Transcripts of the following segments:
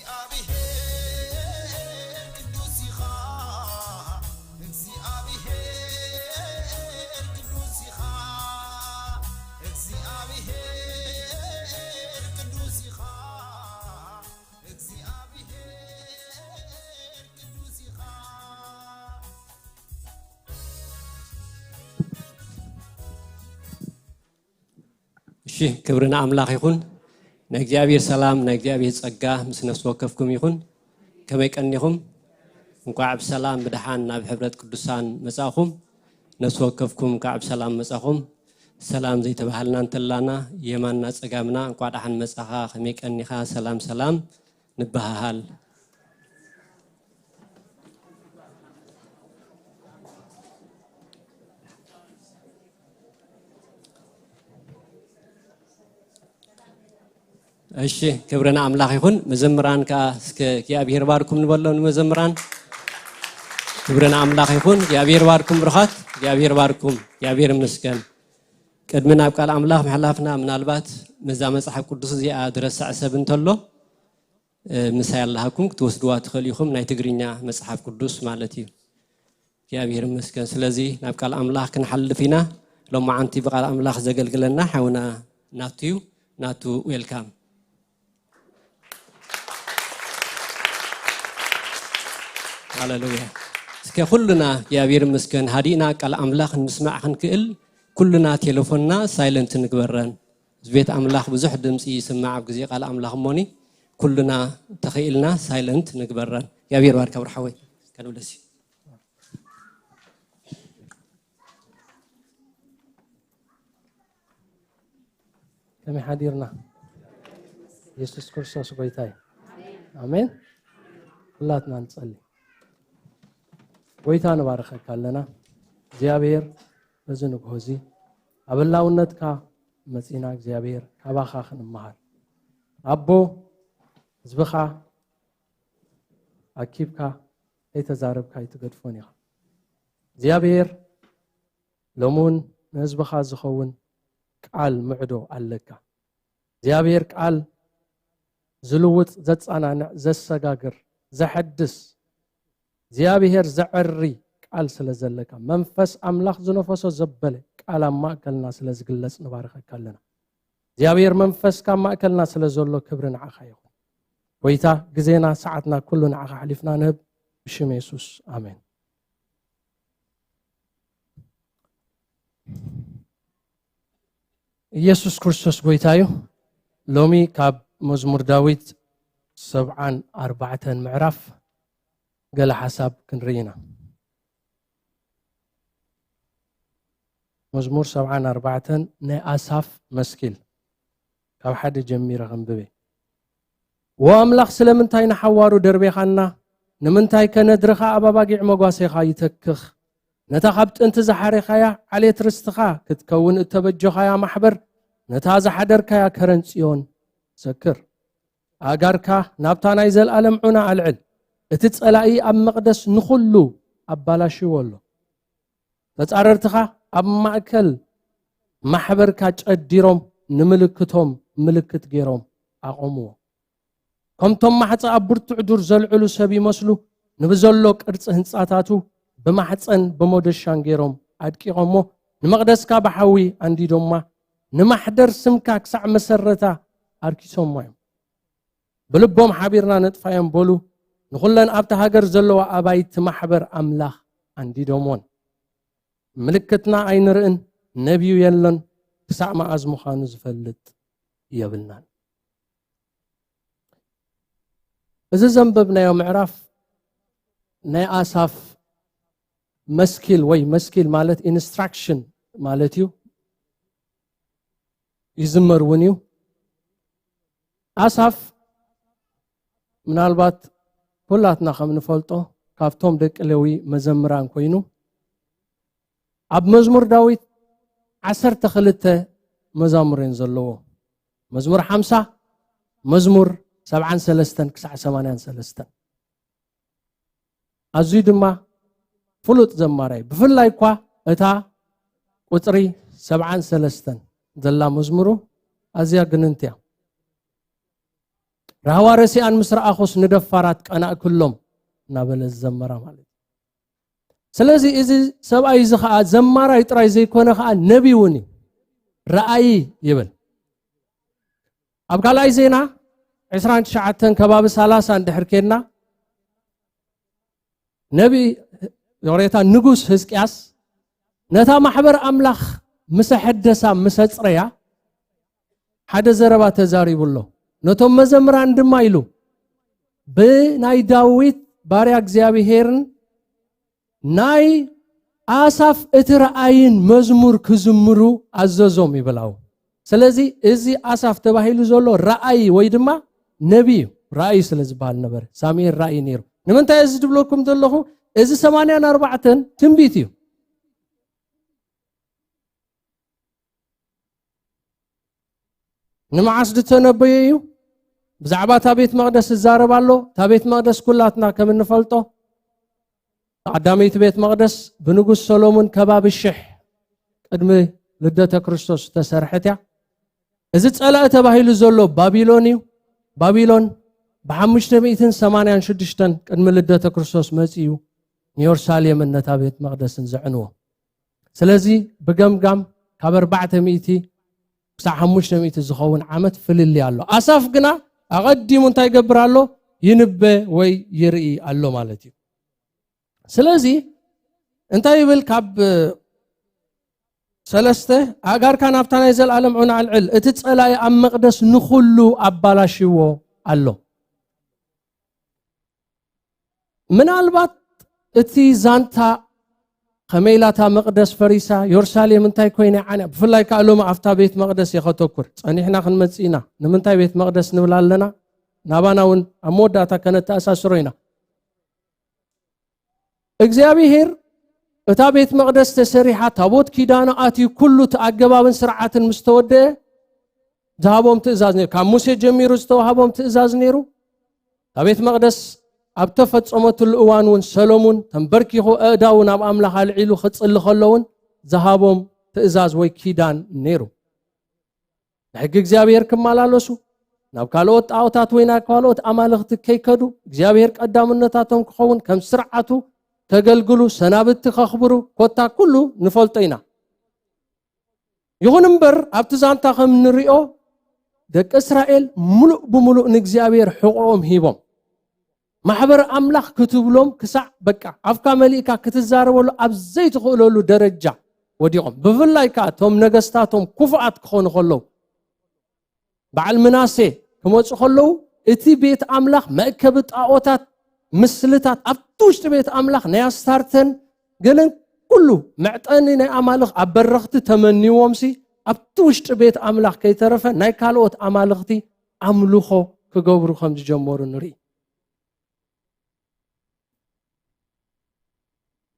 እግዚኣብሔር ቅዱስ ኢኻ፣ እግዚኣብሔር ቅዱስ ኢኻ፣ እግዚኣብሔር ቅዱስ ኢኻ፣ እግዚኣብሔር ቅዱስ ኢኻ። እሺ፣ ክብሪ ንኣምላኽ ይኹን። ናይ እግዚኣብሔር ሰላም፣ ናይ እግዚኣብሔር ጸጋ ምስ ነፍሲ ወከፍኩም ይኹን። ከመይ ቀኒኹም? እንቋዕ ብሰላም ብደሓን ናብ ሕብረት ቅዱሳን መጻእኹም። ነፍሲ ወከፍኩም እንቋዕ ብሰላም መጻኹም። ሰላም ዘይተባህልና እንተላና፣ የማንና ጸጋምና፣ እንቋዕ ደሓን መጻኻ፣ ከመይ ቀኒኻ፣ ሰላም ሰላም ንበሃሃል። እሺ፣ ክብሪ ንኣምላኽ ይኹን። መዘምራን ከኣ እስከ እግዚኣብሔር ባርኩም ንበሎ ንመዘምራን። ክብሪ ንኣምላኽ ይኹን። እግዚኣብሔር ባርኩም ብሩኻት፣ እግዚኣብሔር ባርኩም፣ እግዚኣብሔር ይመስገን። ቅድሚ ናብ ቃል ኣምላኽ ምሕላፍና፣ ምናልባት መዛ መጽሓፍ ቅዱስ እዚኣ ዝረስዐ ሰብ እንተሎ፣ እ፣ ምሳይ ኣለሃኩም ክትወስድዋ ትኽእሉ ኢኹም። ናይ ትግርኛ መጽሓፍ ቅዱስ ማለት እዩ። እግዚኣብሔር ይመስገን። ስለዚ ናብ ቃል ኣምላኽ ክንሓልፍ ኢና። ሎማዓንቲ ብቃል ኣምላኽ ዘገልግለና ሓውና ናቱ እዩ። ናቱ፣ ዌልካም። ሃሌሉያ። እስከ ኩልና እግዚኣብሔር ይመስገን ሃዲእና ቃል ኣምላኽ ንምስማዕ ክንክእል ኩልና ቴሌፎንና ሳይለንት ንግበረን። እዚ ቤት ኣምላኽ ብዙሕ ድምፂ ይስማዕ ኣብ ግዜ ቃል ኣምላኽ እሞኒ ኩልና ተኽኢልና ሳይለንት ንግበረን። እግዚኣብሔር ባርካ ብርሓወይ። ከንብለሲ። ከመይ ሓዲርና? የሱስ ክርስቶስ ጎይታ እዩ። ኣሜን። ኩላትና ንጸሊ። ጎይታ ንባርኸካ ኣለና። እግዚኣብሔር በዚ ንግሆ እዚ ኣብ ህላውነትካ መጺና እግዚኣብሔር ካባኻ ክንመሃር። ኣቦ ህዝብኻ ኣኪብካ ከይተዛረብካ ኣይትገድፎን ኢኻ። እግዚኣብሔር ሎሚ እውን ንህዝብኻ ዝኸውን ቃል ምዕዶ ኣለካ። እግዚኣብሔር ቃል ዝልውጥ፣ ዘጻናንዕ፣ ዘሰጋግር፣ ዘሐድስ፣ እግዚኣብሔር ዘዐሪ ቃል ስለ ዘለካ፣ መንፈስ ኣምላኽ ዝነፈሶ ዘበለ ቃል ኣብ ማእከልና ስለ ዝግለጽ ንባርኸካ ኣለና። እግዚኣብሔር መንፈስካ ኣብ ማእከልና ስለ ዘሎ ክብሪ ንዓኻ ይኹን። ጎይታ፣ ግዜና ሰዓትና ኩሉ ንዓኻ ኣሕሊፍና ንህብ፣ ብሽም የሱስ፣ ኣሜን። ኢየሱስ ክርስቶስ ጎይታ እዩ። ሎሚ ካብ መዝሙር ዳዊት ሰብዓን ኣርባዕተን ምዕራፍ ገለ ሓሳብ ክንርኢ ኢና። መዝሙር ሰብዓን ኣርባዕተን ናይ ኣሳፍ መስኪል፣ ካብ ሓደ ጀሚረ ከንብበ። ዎ ኣምላኽ፣ ስለምንታይ ንሓዋሩ ደርቤኻና? ንምንታይ ከ ነድርኻ ኣብ ኣባጊዕ መጓሴኻ ይተክኽ? ነታ ካብ ጥንቲ ዝሓሬኻያ ዓሌት ርስትኻ ክትከውን እተበጀኻያ ማሕበር፣ ነታ ዝሓደርካያ ከረን ጽዮን ዘክር። ኣእጋርካ ናብታ ናይ ዘለኣለም ዑና ኣልዕል። እቲ ጸላኢ ኣብ መቕደስ ንኹሉ ኣባላሽዎ ኣሎ። ተጻረርትኻ ኣብ ማእከል ማሕበርካ ጨዲሮም፣ ንምልክቶም ምልክት ገይሮም ኣቖምዎ። ከምቶም ማሕጻ ኣብ ብርቱዕ ዱር ዘልዕሉ ሰብ ይመስሉ፣ ንብዘሎ ቅርጺ ህንጻታቱ ብማሕጸን ብሞደሻን ገይሮም ኣድቂቖሞ፣ ንመቕደስካ ብሓዊ ኣንዲዶማ፣ ንማሕደር ስምካ ክሳዕ መሰረታ ኣርኪሶሞ እዮም። ብልቦም ሓቢርና ነጥፋዮም በሉ፣ ንኹለን ኣብታ ሃገር ዘለዋ ኣባይቲ ማሕበር ኣምላኽ ኣንዲዶምወን። ምልክትና ኣይንርእን፣ ነቢዩ የሎን፣ ክሳዕ መኣዝ ምዃኑ ዝፈልጥ የብልናን። እዚ ዘንበብናዮ ምዕራፍ ናይ ኣሳፍ መስኪል ወይ መስኪል ማለት ኢንስትራክሽን ማለት እዩ። ይዝመር እውን እዩ። ኣሳፍ ምናልባት ኩላትና ከም ንፈልጦ ካብቶም ደቂ ሌዊ መዘምራን ኮይኑ ኣብ መዝሙር ዳዊት ዓሰርተ ክልተ መዛሙር እየን ዘለዎ። መዝሙር ሓምሳ፣ መዝሙር ሰብዓን ሰለስተን ክሳዕ ሰማንያን ሰለስተን። ኣዝዩ ድማ ፍሉጥ ዘማራይ፣ ብፍላይ እኳ እታ ቁጽሪ ሰብዓን ሰለስተን ዘላ መዝሙሩ ኣዝያ ግንንቲ እያ። ራህዋ ረሲኣን ምስ ረኣኹስ ንደፋራት ቀናእክሎም እናበለ ዝዘመራ ማለት እዩ። ስለዚ እዚ ሰብኣይ እዚ ኸዓ ዘማራይ ጥራይ ዘይኮነ ኸዓ ነቢ እውን እዩ። ረኣይ ይብል። ኣብ ካልኣይ ዜና ዕስራን ትሽዓተን ከባቢ ሰላሳ እንድሕር ኬድና ነቢ ዮሬታ ንጉስ ህዝቅያስ ነታ ማሕበር ኣምላኽ ምስ ኣሐደሳ ምስ ኣጽረያ ሓደ ዘረባ ተዛሪቡ ኣሎ። ነቶም መዘምራን ድማ ኢሉ ብናይ ዳዊት ባርያ እግዚኣብሄርን ናይ ኣሳፍ እቲ ረኣይን መዝሙር ክዝምሩ ኣዘዞም ይብል። ኣው ስለዚ እዚ ኣሳፍ ተባሂሉ ዘሎ ረኣይ ወይ ድማ ነቢ እዩ። ረኣይ ስለ ዝበሃል ነበረ ሳሙኤል ረኣይ ነይሩ። ንምንታይ እዚ ዝብለኩም ዘለኹ? እዚ ሰማንያን ኣርባዕተን ትንቢት እዩ። ንመዓስ ዝተነበየ እዩ? ብዛዕባ እታ ቤት መቕደስ ዝዛረብ ኣሎ። እታ ቤት መቕደስ ኩላትና ከም እንፈልጦ ቀዳመይቲ ቤት መቕደስ ብንጉስ ሰሎሞን ከባቢ ሽሕ ቅድሚ ልደተ ክርስቶስ ዝተሰርሐት እያ። እዚ ጸላኢ ተባሂሉ ዘሎ ባቢሎን እዩ። ባቢሎን ብ586 ቅድሚ ልደተ ክርስቶስ መጺኡ ንዮርሳሌምን ነታ ቤት መቕደስን ዘዕንዎ። ስለዚ ብገምጋም ካብ ኣርባዕተ ሚእቲ ክሳዕ ሓሙሽተ ሚእቲ ዝኸውን ዓመት ፍልልይ ኣሎ። ኣሳፍ ግና ኣቐዲሙ እንታይ ይገብር ኣሎ? ይንበ ወይ ይርኢ ኣሎ ማለት እዩ። ስለዚ እንታይ ይብል? ካብ ሰለስተ ኣእጋርካ ናብታ ናይ ዘላለም ዑና ኣልዕል፣ እቲ ጸላኢ ኣብ መቕደስ ንኹሉ ኣባላሽዎ ኣሎ። ምናልባት እቲ ዛንታ ከመይ ኢላ እታ መቕደስ ፈሪሳ፣ ዮርሳሌም እንታይ ኮይና ዓንያ፣ ብፍላይ ከኣ ሎሚ ኣብታ ቤት መቕደስ እየ ከተኩር። ጸኒሕና ክንመጽእ ኢና። ንምንታይ ቤት መቕደስ ንብል ኣለና? ናባና እውን ኣብ መወዳእታ ከነተኣሳስሮ ኢና። እግዚኣብሄር እታ ቤት መቕደስ ተሰሪሓ፣ ታቦት ኪዳኑ ኣትዩ፣ ኩሉ እቲ ኣገባብን ስርዓትን ምስ ተወደአ ዝሃቦም ትእዛዝ ነይሩ። ካብ ሙሴ ጀሚሩ ዝተዋሃቦም ትእዛዝ ነይሩ። እታ ቤት መቕደስ ኣብ ተፈጸመትሉ እዋን እውን ሰሎሙን ተንበርኪኹ ኣእዳዉ ናብ ኣምላኽ ኣልዒሉ ክጽሊ ከሎ እውን ዝሃቦም ትእዛዝ ወይ ኪዳን ነይሩ። ንሕጊ እግዚኣብሔር ክመላለሱ፣ ናብ ካልኦት ጣዖታት ወይ ናብ ካልኦት ኣማልኽቲ ከይከዱ፣ እግዚኣብሔር ቀዳምነታቶም ክኸውን፣ ከም ስርዓቱ ከገልግሉ፣ ሰናብቲ ከኽብሩ፣ ኮታ ኩሉ ንፈልጦ ኢና። ይኹን እምበር ኣብቲ ዛንታ ከም ንሪኦ ደቂ እስራኤል ምሉእ ብምሉእ ንእግዚኣብሔር ሕቖኦም ሂቦም። ማሕበር ኣምላኽ ክትብሎም ክሳዕ በቃ ኣፍካ መሊእካ ክትዛረበሉ ኣብ ዘይትኽእለሉ ደረጃ ወዲቖም። ብፍላይ ከኣ እቶም ነገስታቶም ክፉኣት ክኾኑ ከለዉ፣ በዓል ምናሴ ክመጹ ከለዉ እቲ ቤት ኣምላኽ መእከቢ ጣዖታት ምስልታት ኣብቲ ውሽጢ ቤት ኣምላኽ ናይ ኣስታርተን ገለን ኩሉ መዕጠኒ ናይ ኣማልኽ ኣብ በረኽቲ ተመንይዎምሲ ኣብቲ ውሽጢ ቤት ኣምላኽ ከይተረፈ ናይ ካልኦት ኣማልኽቲ ኣምልኾ ክገብሩ ከም ዝጀመሩ ንርኢ።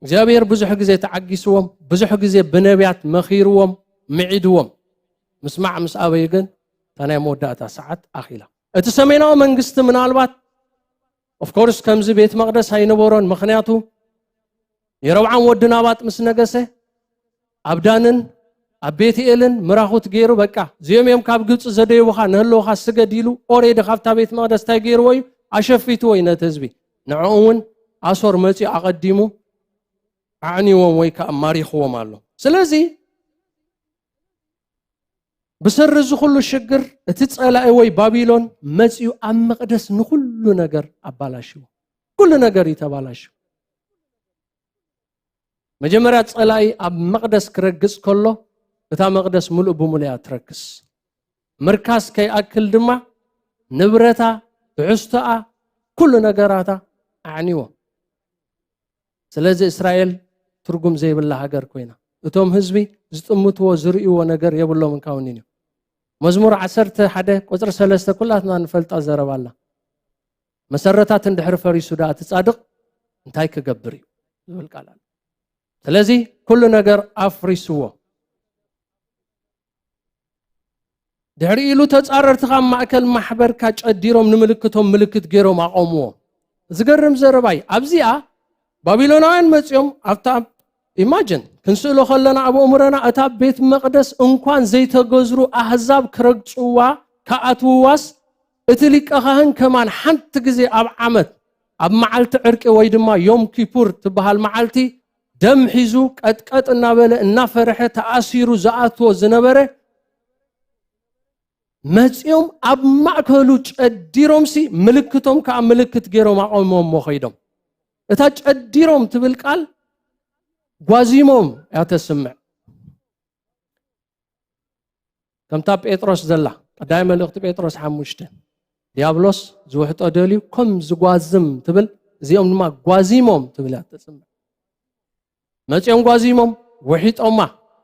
እግዚኣብሔር ብዙሕ ግዜ ተዓጊስዎም፣ ብዙሕ ግዜ ብነቢያት መኺርዎም፣ ምዒድዎም። ምስማዕ ምስ ኣበዩ ግን እታ ናይ መወዳእታ ሰዓት ኣኺላ። እቲ ሰሜናዊ መንግስቲ ምናልባት ኦፍኮርስ ከምዚ ቤት መቕደስ ኣይነበሮን። ምኽንያቱ የሮብዓም ወዲ ናባጥ ምስ ነገሰ ኣብ ዳንን ኣብ ቤትኤልን ምራኹት ገይሩ፣ በቃ እዚኦም እዮም ካብ ግብፂ ዘደይቡኻ፣ ንህልውኻ ስገድ ኢሉ ኦሬዲ ካብታ ቤት መቕደስ እንታይ ገይርዎ እዩ? ኣሸፊትዎ እዩ ነቲ ህዝቢ። ንዕኡ እውን ኣሶር መፂኡ ኣቐዲሙ ኣዕንዎም ወይ ከዓ ማሪኽዎም ኣሎ። ስለዚ ብሰሪ እዚ ኩሉ ሽግር እቲ ፀላኢ ወይ ባቢሎን መፂኡ ኣብ መቕደስ ንኩሉ ነገር ኣባላሽዎ። ኩሉ ነገር እዩ ተባላሽዎ። መጀመርያ ፀላኢ ኣብ መቕደስ ክረግፅ ከሎ እታ መቕደስ ምሉእ ብምሉእ እያ ትረክስ። ምርካስ ከይኣክል ድማ ንብረታ፣ ትሕዝቶኣ፣ ኩሉ ነገራታ ኣዕንዎ። ስለዚ እስራኤል ትርጉም ዘይብላ ሃገር ኮይና፣ እቶም ህዝቢ ዝጥምትዎ ዝርእይዎ ነገር የብሎምን ካውኒን እዩ። መዝሙር ዓሰርተ ሓደ ቁፅሪ ሰለስተ ኩላትና ንፈልጣ ዘረባ ኣላ። መሰረታት እንድሕር ፈሪሱ ደኣ እቲ ጻድቕ እንታይ ክገብር እዩ ዝብል ቃል ኣሎ። ስለዚ ኩሉ ነገር ኣፍሪስዎ። ድሕሪ ኢሉ ተጻረርቲ ካብ ማእከል ማሕበርካ ጨዲሮም ንምልክቶም ምልክት ገይሮም ኣቆምዎ። ዝገርም ዘረባይ ኣብዚኣ ባቢሎናውያን መጺኦም ኣብታ ኢማጅን ክንስእሎ ከለና ኣብ ኣእምሮና እታ ቤት መቕደስ እንኳን ዘይተገዝሩ ኣህዛብ ክረግጽዋ ክኣትውዋስ እቲ ሊቀ ካህን ከማን ሓንቲ ግዜ ኣብ ዓመት ኣብ መዓልቲ ዕርቂ ወይ ድማ ዮም ኪፑር ትበሃል መዓልቲ ደም ሒዙ ቀጥቀጥ እናበለ እናፈርሐ ተኣሲሩ ዝኣትዎ ዝነበረ መጺኦም ኣብ ማእከሉ ጨዲሮምሲ ምልክቶም ከዓ ምልክት ገይሮም ኣቆሞሞ ኸይዶም። እታ ጨዲሮም ትብል ቃል ጓዚሞም እያ ተስምዕ። ከምታ ጴጥሮስ ዘላ ቀዳይ መልእኽቲ ጴጥሮስ ሓሙሽተ፣ ዲያብሎስ ዝውሕጦ ደልዩ ከም ዝጓዝም ትብል፣ እዚኦም ድማ ጓዚሞም ትብል እያ ተስምዕ። መጺኦም ጓዚሞም ውሒጦማ፣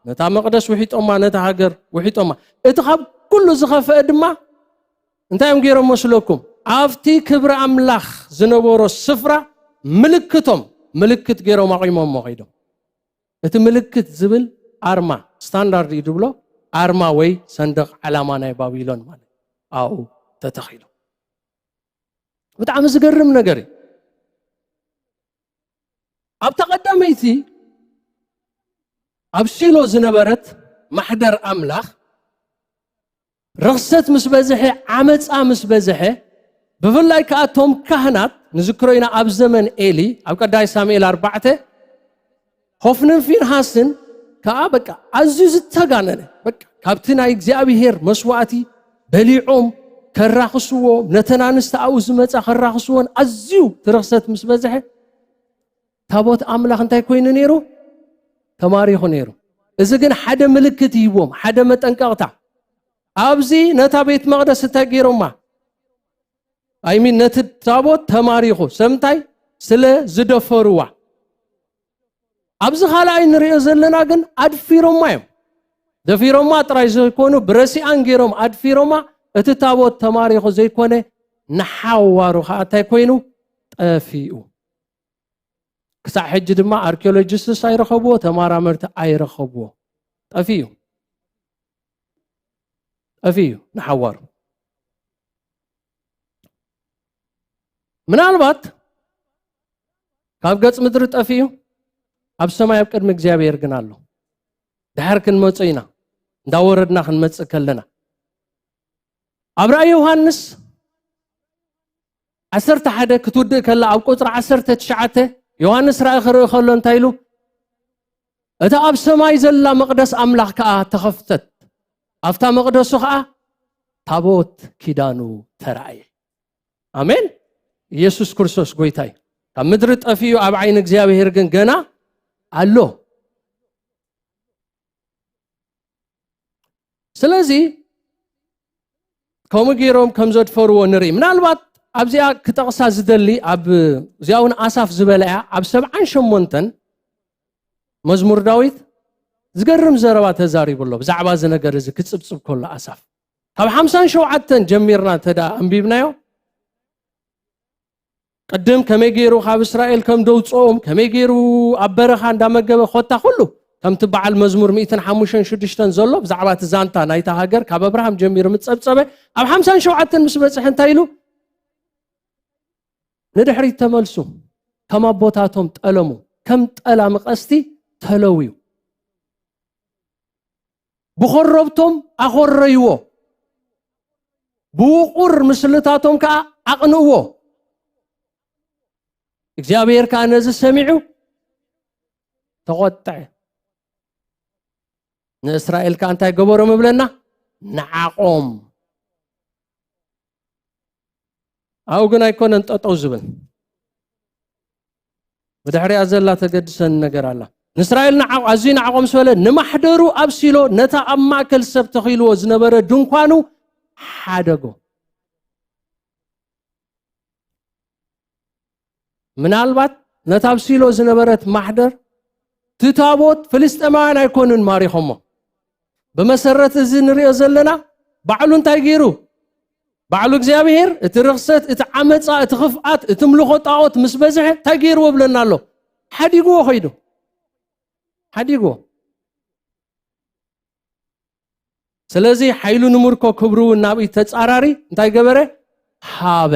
ነታ መቕደስ ውሒጦማ፣ ነታ ሃገር ውሒጦማ። እቲ ካብ ኩሉ ዝኸፍአ ድማ እንታይ እዮም ገይሮም መስለኩም? ኣብቲ ክብሪ ኣምላኽ ዝነበሮ ስፍራ ምልክቶም ምልክት ገይሮም ኣቑሞሞ ኸይዶም። እቲ ምልክት ዝብል ኣርማ ስታንዳርድ እዩ ዝብሎ፣ ኣርማ ወይ ሰንደቕ ዓላማ ናይ ባቢሎን ማለት ኣብኡ ተተኺሉ። ብጣዕሚ ዝገርም ነገር እዩ። ኣብታ ቀዳመይቲ ኣብ ሲሎ ዝነበረት ማሕደር ኣምላኽ ርኽሰት ምስ በዝሐ፣ ዓመፃ ምስ በዝሐ፣ ብፍላይ ከዓ እቶም ካህናት ንዝክሮ ኢና ኣብ ዘመን ኤሊ ኣብ ቀዳይ ሳሙኤል ኣርባዕተ ሆፍንን ፊንሃስን ከዓ በቃ ኣዝዩ ዝተጋነነ በቃ ካብቲ ናይ እግዚኣብሄር መስዋእቲ በሊዖም ከራኽስዎ ነተን ኣንስቲ ኣብኡ ዝመፃ ከራኽስዎን ኣዝዩ ትርኽሰት ምስ በዝሐ ታቦት ኣምላኽ እንታይ ኮይኑ ነይሩ? ተማሪኹ ነይሩ። እዚ ግን ሓደ ምልክት ይህዎም፣ ሓደ መጠንቀቕታ። ኣብዚ ነታ ቤት መቕደስ እንታይ ገይሮማ? ኣይሚን ነቲ ታቦት ተማሪኹ ሰምታይ ስለ ዝደፈርዋ። ኣብዚ ካልኣይ ንሪኦ ዘለና ግን ኣድፊሮማ እዮም። ደፊሮማ ጥራይ ዘይኮኑ ብረሲኣን ገይሮም ኣድፊሮማ። እቲ ታቦት ተማሪኹ ዘይኮነ ንሓዋሩ ከዓ እንታይ ኮይኑ? ጠፊኡ። ክሳዕ ሕጂ ድማ ኣርኪኦሎጂስትስ ኣይረኸብዎ፣ ተማራመርቲ ኣይረኸብዎ። ጠፊኡ። ጠፊኡ ንሓዋሩ። ምናልባት ካብ ገጽ ምድሪ ጠፊኡ ኣብ ሰማይ ኣብ ቅድሚ እግዚኣብሔር ግን ኣሎ። ድሓር ክንመጾ ኢና፣ እንዳወረድና ክንመጽእ ከለና ኣብ ራእይ ዮሃንስ ዓሰርተ ሓደ ክትውድእ ከላ ኣብ ቁፅሪ ዓሰርተ ትሽዓተ ዮሃንስ ራእይ ክርኢ ከሎ እንታይ ኢሉ? እታ ኣብ ሰማይ ዘላ መቕደስ ኣምላኽ ከዓ ተኸፍተት፣ ኣብታ መቕደሱ ከዓ ታቦት ኪዳኑ ተራእየ። ኣሜን። ኢየሱስ ክርስቶስ ጎይታ እዩ። ካብ ምድሪ ጠፊኡ ኣብ ዓይኒ እግዚኣብሔር ግን ገና ኣሎ። ስለዚ ከምኡ ገይሮም ከም ዘድፈርዎ ንርኢ። ምናልባት ኣብዚኣ ክጠቕሳ ዝደሊ ኣብ እዚኣ እውን ኣሳፍ ዝበላ እያ። ኣብ ሰብዓን ሸሞንተን መዝሙር ዳዊት ዝገርም ዘረባ ተዛሪቡ ኣሎ። ብዛዕባ እዚ ነገር እዚ ክጽብጽብ ከሎ ኣሳፍ ካብ ሓምሳን ሸውዓተን ጀሚርና እንተ ደኣ ኣንቢብናዮ ቅድም ከመይ ገይሩ ካብ እስራኤል ከም ደውፅኦም ከመይ ገይሩ ኣብ በረኻ እንዳመገበ ኮታ ኩሉ ከምቲ በዓል መዝሙር ሚእትን ሓሙሽተን ሽዱሽተን ዘሎ ብዛዕባ እቲ ዛንታ ናይታ ሃገር ካብ ኣብርሃም ጀሚሩ ምፀብፀበ ኣብ ሓምሳን ሸውዓተን ምስ በፅሐ እንታይ ኢሉ ንድሕሪት ተመልሱ ከም ኣቦታቶም ጠለሙ ከም ጠላሚ ቀስቲ ተለውዩ ብኾረብቶም ኣኾረይዎ፣ ብውቑር ምስልታቶም ከዓ ኣቕንእዎ። እግዚኣብሔር ከዓ ነዚ ሰሚዑ ተቖጥዐ። ንእስራኤል ከዓ እንታይ ገበሮም እብለና? ንዓቖም። ኣብኡ ግን ኣይኮነን ጠጠው ዝብል። ብድሕሪኣ ዘላ ተገድሰኒ ነገር ኣላ። ንእስራኤል ንዓ-፣ ኣዝዩ ንዓቖም ስበለ ንማሕደሩ ኣብ ሲሎ ነታ ኣብ ማእከል ሰብ ተኺልዎ ዝነበረ ድንኳኑ ሓደጎ። ምናልባት ነታ ኣብ ሲሎ ዝነበረት ማሕደር እቲ ታቦት ፍልስጤማውያን ኣይኮኑን ማሪኾሞ። ብመሰረት እዚ ንሪኦ ዘለና ባዕሉ እንታይ ገይሩ? ባዕሉ እግዚኣብሔር እቲ ርኽሰት፣ እቲ ዓመፃ፣ እቲ ክፍኣት፣ እቲ ምልኾ ጣዖት ምስ በዝሐ እንታይ ገይርዎ ብለና ኣሎ? ሓዲግዎ ኸይዱ። ሓዲግዎ። ስለዚ ሓይሉ ንምርኮ ክብሩ እውን ናብ ኢድ ተፃራሪ እንታይ ገበረ? ሃበ።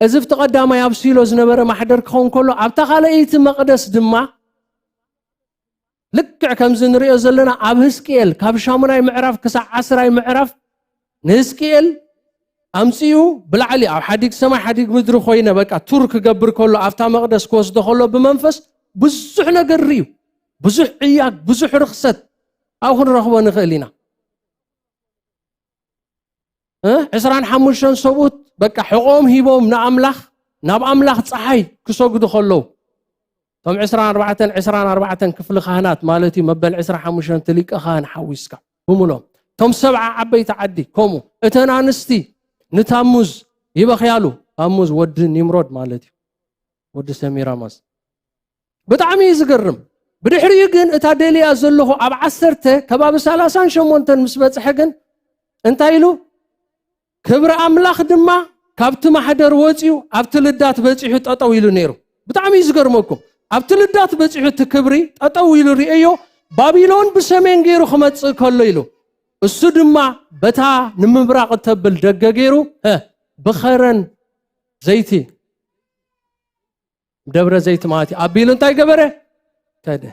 እዚ ብቲ ቀዳማይ ኣብ ሲሎ ዝነበረ ማሕደር ክኸውን ከሎ ኣብታ ካልኣይቲ መቕደስ ድማ ልክዕ ከምዚ ንሪኦ ዘለና ኣብ ህዝቅኤል ካብ ሻሙናይ ምዕራፍ ክሳብ ዓስራይ ምዕራፍ ንህዝቅኤል ኣምጺኡ ብላዕሊ ኣብ ሓዲግ ሰማይ ሓዲግ ምድሪ ኮይነ በቃ ቱር ክገብር ከሎ ኣብታ መቕደስ ክወስዶ ከሎ ብመንፈስ ብዙሕ ነገር ርእዩ። ብዙሕ ዕያግ፣ ብዙሕ ርኽሰት ኣብኡ ክንረኽቦ ንኽእል ኢና። እ? ዕስራን ሓሙሽተን ሰብኡት በቃ ሕቖም ሂቦም ንኣምላኽ፣ ናብ ኣምላኽ ጸሓይ ክሰግዱ ከለዉ፣ እቶም ዕስራን ኣርባዕተን፣ ዕስራን ኣርባዕተን ክፍሊ ካህናት ማለት እዩ፣ መበል ዕስራ ሓሙሽተ ሊቀ ካህን ሓዊስካ ብምሎም፣ እቶም ሰብዓ ዓበይቲ ዓዲ ከምኡ፣ እተን ኣንስቲ ንታሙዝ ይበኽያሉ። ታሙዝ ወዲ ኒምሮድ ማለት እዩ፣ ወዲ ሰሚራማስ። ብጣዕሚ እዩ ዝገርም። ብድሕሪኡ ግን እታ ደልያ ዘለኹ ኣብ ዓሰርተ ከባቢ ሰላሳን ሸሞንተን ምስ በጽሐ ግን እንታይ ኢሉ? ክብሪ ኣምላኽ ድማ ካብቲ ማሕደር ወጺኡ ኣብቲ ልዳት በጺሑ ጠጠው ኢሉ ነይሩ። ብጣዕሚ እዩ ዝገርመኩም። ኣብቲ ልዳት በጺሑ እቲ ክብሪ ጠጠው ኢሉ ርእዮ፣ ባቢሎን ብሰሜን ገይሩ ክመጽእ ከሎ ኢሉ። እሱ ድማ በታ ንምብራቕ እተብል ደገ ገይሩ፣ እ፣ ብኸረን ዘይቲ፣ ደብረ ዘይት ማለት እዩ፣ ኣቢሉ እንታይ ገበረ? ከደ።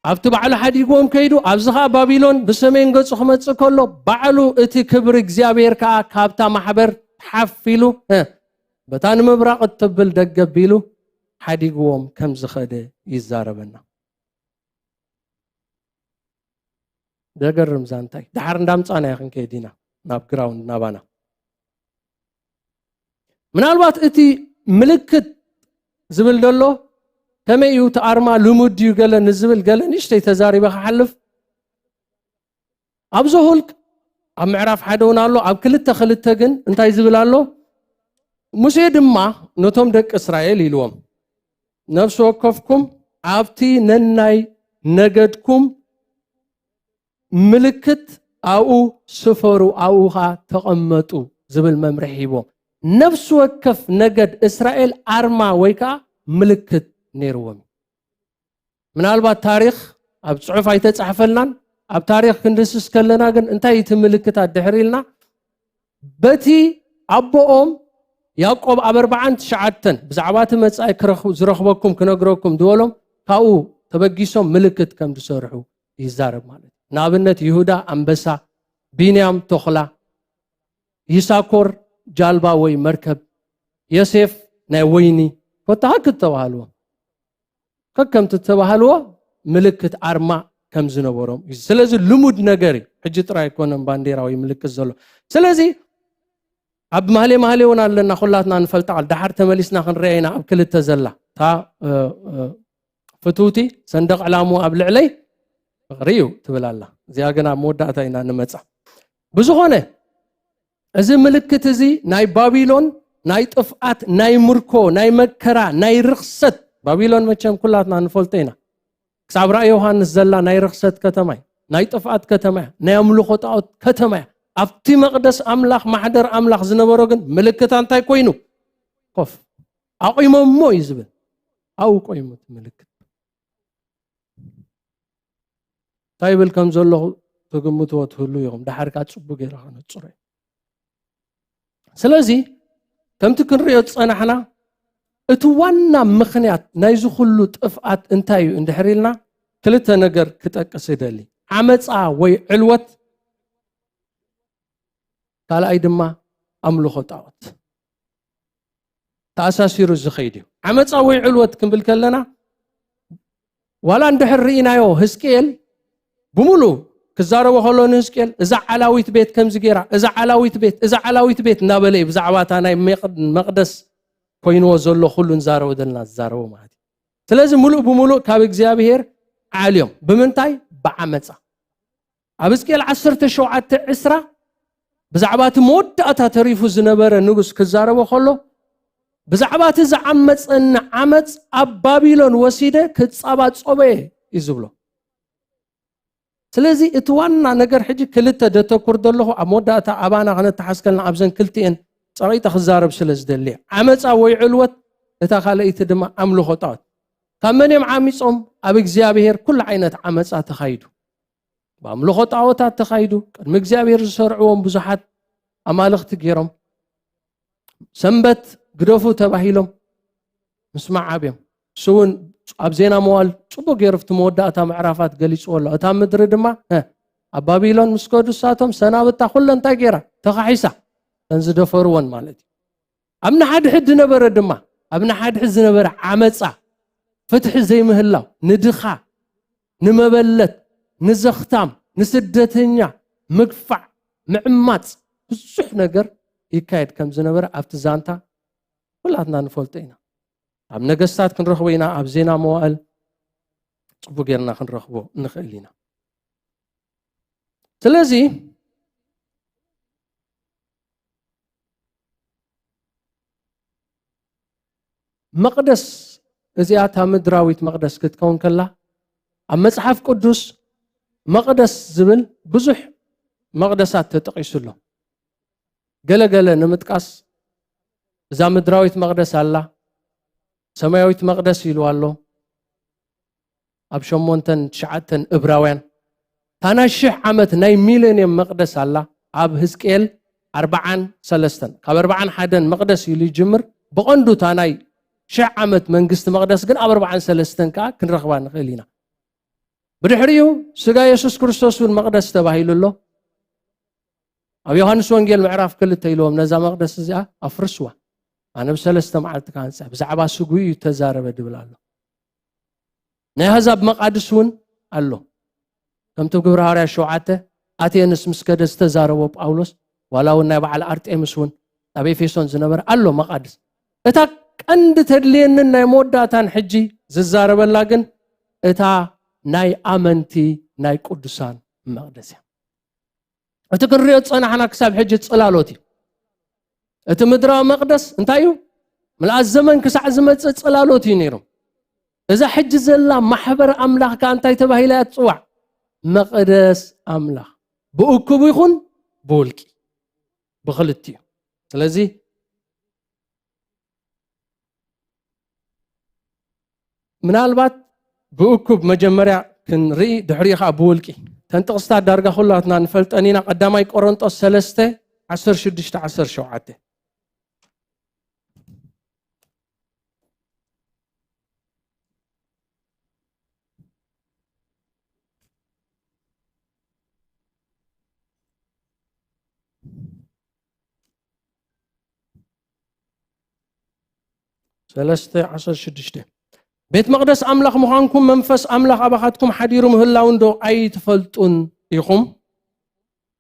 ኣብቲ ባዕሉ ሓዲግዎም ከይዱ፣ ኣብዚ ኸኣ ባቢሎን ብሰሜን ገጹ ክመጽእ ከሎ፣ ባዕሉ እቲ ክብሪ እግዚኣብሔር ከኣ ካብታ ማሕበር ሓፍ ኢሉ፣ እ፣ በታ ንምብራቕ እትብል ደገ ኣቢሉ ሓዲግዎም ከም ዝኸደ ይዛረበና። ዘገርም ዛንታ እዩ። ደሓር እንዳምጻና ኢና ክንከይድ ኢና ናብ ግራውንድ ናባና። ምናልባት እቲ ምልክት ዝብል ዘሎ ከመይ እዩ? እቲ ኣርማ ልሙድ ድዩ ገለ ንዝብል ገለ ንእሽተይ ተዛሪበ ክሓልፍ። ኣብ ዘሁልቅ ኣብ ምዕራፍ ሓደ እውን ኣሎ፣ ኣብ ክልተ ክልተ ግን እንታይ ዝብል ኣሎ? ሙሴ ድማ ነቶም ደቂ እስራኤል ኢልዎም፣ ነፍሲ ወከፍኩም ኣብቲ ነናይ ነገድኩም ምልክት ኣብኡ ስፈሩ፣ ኣብኡ ኸኣ ተቐመጡ ዝብል መምርሒ ሂቦም። ነፍሲ ወከፍ ነገድ እስራኤል ኣርማ ወይ ከኣ ምልክት ነይርዎም። ምናልባት ታሪኽ ኣብ ጽሑፍ ኣይተጻሕፈልናን፣ ኣብ ታሪኽ ክንድስስ ከለና ግን እንታይ እቲ ምልክታት ድሕር ኢልና፣ በቲ ኣቦኦም ያዕቆብ ኣብ ኣርባዓን ትሽዓተን ብዛዕባ እቲ መጻኢ ክረኽ-፣ ዝረኽበኩም ክነግረኩም ዝበሎም ካብኡ ተበጊሶም ምልክት ከም ዝሰርሑ ይዛረብ ማለት እዩ። ንኣብነት ይሁዳ ኣንበሳ፣ ቢንያም ተኹላ፣ ይሳኮር ጃልባ ወይ መርከብ፣ ዮሴፍ ናይ ወይኒ፣ ኮታ ሃክ ተባሃልዎ። ከከምቲ እተባህልዎ ምልክት ኣርማ ከም ዝነበሮም እዩ። ስለዚ ልሙድ ነገር እዩ። ሕጂ ጥራይ ኣይኮነን ባንዴራ ወይ ምልክት ዘሎ። ስለዚ ኣብ ማህሌ ማህሌ እውን ኣለና፣ ኩላትና ንፈልጣ ቃል። ደሓር ተመሊስና ክንረአ ኢና ኣብ ክልተ ዘላ። እታ፣ እ፣ እ፣ ፍትውቲ ሰንደቕ ዕላምኡ ኣብ ልዕለይ ፍቕሪ እዩ ትብል ኣላ። እዚኣ ግን ኣብ መወዳእታ ኢና ንመጻ። ብዝኾነ፣ እዚ ምልክት እዚ ናይ ባቢሎን ናይ ጥፍኣት፣ ናይ ምርኮ፣ ናይ መከራ፣ ናይ ርኽሰት፣ ባቢሎን መቸም ኩላትና ንፈልጦ ኢና። ክሳብ ራእይ ዮሃንስ ዘላ ናይ ርኽሰት ከተማ እያ፣ ናይ ጥፍኣት ከተማ እያ፣ ናይ ኣምልኾ ጣዖት ከተማ እያ። ኣብቲ መቕደስ ኣምላኽ፣ ማሕደር ኣምላኽ ዝነበሮ ግን ምልክታ እንታይ ኮይኑ? ኮፍ ኣቑሞሞ እዩ ዝብል። ኣብኡ ቆይሙ እቲ ምልክት። እንታይ ይብል ከም ዘለኹ ትግምትዎ ትህሉ ኢኹም። ደሓር ከኣ ጽቡቕ ጌረ ከነጽሮ እዩ። ስለዚ ከምቲ ክንሪኦ ዝጸናሕና፣ እቲ ዋና ምኽንያት ናይዚ ኩሉ ጥፍኣት እንታይ እዩ እንድሕር ኢልና፣ ክልተ ነገር ክጠቅስ እደሊ። ዓመጻ ወይ ዕልወት፣ ካልኣይ ድማ ኣምልኾ ጣዖት። ተኣሳሲሩ ዝኸይድ እዩ። ዓመጻ ወይ ዕልወት ክንብል ከለና፣ ዋላ እንድሕር ርኢናዮ፣ ህዝቅኤል ብምሉእ ክዛረቦ ከሎ ንህዝቅኤል፣ "እዛ ዓላዊት ቤት ከምዚ ገይራ፣ እዛ ዓላዊት ቤት፣ እዛ ዓላዊት ቤት" እናበለ እዩ ብዛዕባ እታ ናይ መቕ-፣ መቕደስ ኮይንዎ ዘሎ ኩሉ ንዛረቦ ዘለና ዝዛረቦ ማለት እዩ። ስለዚ ምሉእ ብምሉእ ካብ እግዚኣብሔር ዓልዮም። ብምንታይ? ብዓመጻ። ኣብ ህዝቅኤል ዓሰርተ ሸውዓተ ዕስራ ብዛዕባ እቲ መወዳእታ ተሪፉ ዝነበረ ንጉስ ክዛረቦ ከሎ፣ "ብዛዕባ እቲ ዝዓመጸኒ ዓመጽ ኣብ ባቢሎን ወሲደ ክጻባጾበ እየ" እዩ ዝብሎ። ስለዚ እቲ ዋና ነገር ሕጂ ክልተ ደተኩር ዘለኹ፣ ኣብ መወዳእታ ኣባና ክነተሓስከልና ኣብዘን ክልቲኤን ጸቒጠ ክዛረብ ስለ ዝደሊ እየ። ዓመጻ ወይ ዕልወት፣ እታ ካልኣይቲ ድማ ኣምልኾ ጣዖት። ካብ መን እዮም ዓሚጾም? ኣብ እግዚኣብሔር ኩሉ ዓይነት ዓመጻ ተኻይዱ። ብኣምልኾ ጣዖታት ተኻይዱ። ቅድሚ እግዚኣብሔር ዝሰርዕዎም ብዙሓት ኣማልኽቲ ገይሮም። ሰንበት ግደፉ ተባሂሎም ምስማዕ ኣብዮም። እሱ እውን ኣብ ዜና መዋል ጽቡቕ ገይሩ ኣብቲ መወዳእታ ምዕራፋት ገሊጽዎ ኣሎ። እታ ምድሪ ድማ፣ እ፣ ኣብ ባቢሎን ምስ ከዱ እሳቶም ሰናብታ ኩለ እንታይ ገይራ? ተኻሒሳ። ከም ዝደፈርወን ማለት እዩ። ኣብ ንሓድሕድ ዝነበረ ድማ፣ ኣብ ንሓድሕድ ዝነበረ ዓመጻ፣ ፍትሒ ዘይምህላው፣ ንድኻ፣ ንመበለት፣ ንዘኽታም፣ ንስደተኛ፣ ምግፋዕ፣ ምዕማጽ፣ ብዙሕ ነገር ይካየድ ከም ዝነበረ ኣብቲ ዛንታ ኩላትና ንፈልጦ ኢና። ኣብ ነገስታት ክንረኽቦ ኢና፣ ኣብ ዜና መዋእል ጽቡቅ ጌርና ክንረኽቦ ንኽእል ኢና። ስለዚ መቕደስ እዚኣ እታ ምድራዊት መቕደስ ክትከውን ከላ፣ ኣብ መጽሓፍ ቅዱስ መቕደስ ዝብል ብዙሕ መቕደሳት ተጠቒሱ ኣሎ። ገለ ገለ ንምጥቃስ፣ እዛ ምድራዊት መቕደስ ኣላ፣ ሰማያዊት መቕደስ ኢሉ ኣሎ። ኣብ ሸሞንተን ትሽዓተን እብራውያን፣ እታ ናይ ሽሕ ዓመት ናይ ሚሌንየም መቕደስ ኣላ፣ ኣብ ህዝቅኤል ኣርብዓን ሰለስተን። ካብ ኣርብዓን ሓደን መቕደስ ኢሉ ይጅምር። ብቐንዱ እታ ናይ ሽሕ ዓመት መንግስቲ መቕደስ ግን ኣብ ኣርብዓን ሰለስተን ከኣ ክንረኽባ ንኽእል ኢና። ብድሕሪኡ ስጋ የሱስ ክርስቶስ እውን መቕደስ ተባሂሉ ኣሎ። ኣብ ዮሃንስ ወንጌል ምዕራፍ ክልተ ኢልዎም፣ "ነዛ መቕደስ እዚኣ ኣፍርስዋ፣ ኣነ ብሰለስተ መዓልቲ ክሃንጻ እየ፣ ብዛዕባ ስግኡ እዩ ተዛረበ" ድብል ኣሎ። ናይ ኣህዛብ መቓድስ እውን ኣሎ። ከምቲ ግብሪ ሃዋርያ ሸውዓተ ኣቴንስ ምስ ከደ ዝተዛረቦ ጳውሎስ፣ ዋላ እውን ናይ በዓል ኣርጤምስ እውን ኣብ ኤፌሶን ዝነበረ ኣሎ መቓድስ። እታ ቀንዲ ተድልየንን ናይ መወዳእታን ሕጂ ዝዛረበላ ግን እታ ናይ ኣመንቲ ናይ ቅዱሳን መቕደስ እያ። እቲ ክንሪኦ ዝጸናሕና ክሳብ ሕጂ ጽላሎት እዩ። እቲ ምድራዊ መቕደስ እንታይ እዩ? ምልኣት ዘመን ክሳዕ ዝመጽእ ጽላሎት እዩ ነይሩ። እዛ ሕጂ ዘላ ማሕበር ኣምላኽ ከኣ እንታይ ተባሂላ እያ ትጽዋዕ? መቕደስ ኣምላኽ። ብእኩብ ይኹን ብውልቂ፣ ብኽልቲኡ። ስለዚ ምናልባት ብእኩብ መጀመርያ ክንርኢ፣ ድሕሪኡ ኸዓ ብውልቂ። ተን ጥቕስታት ዳርጋ ኩላትና ንፈልጠን ኢና። ቀዳማይ ቆሮንጦስ ሰለስተ፣ ዓሰርተ ሽዱሽተ፣ ዓሰርተ ሸውዓተ። ሰለስተ ዓሰርተ ሽዱሽተ። ቤት መቕደስ ኣምላኽ ምዃንኩም መንፈስ ኣምላኽ ኣባኻትኩም ሓዲሩ ምህላው እንዶ ኣይትፈልጡን ኢኹም?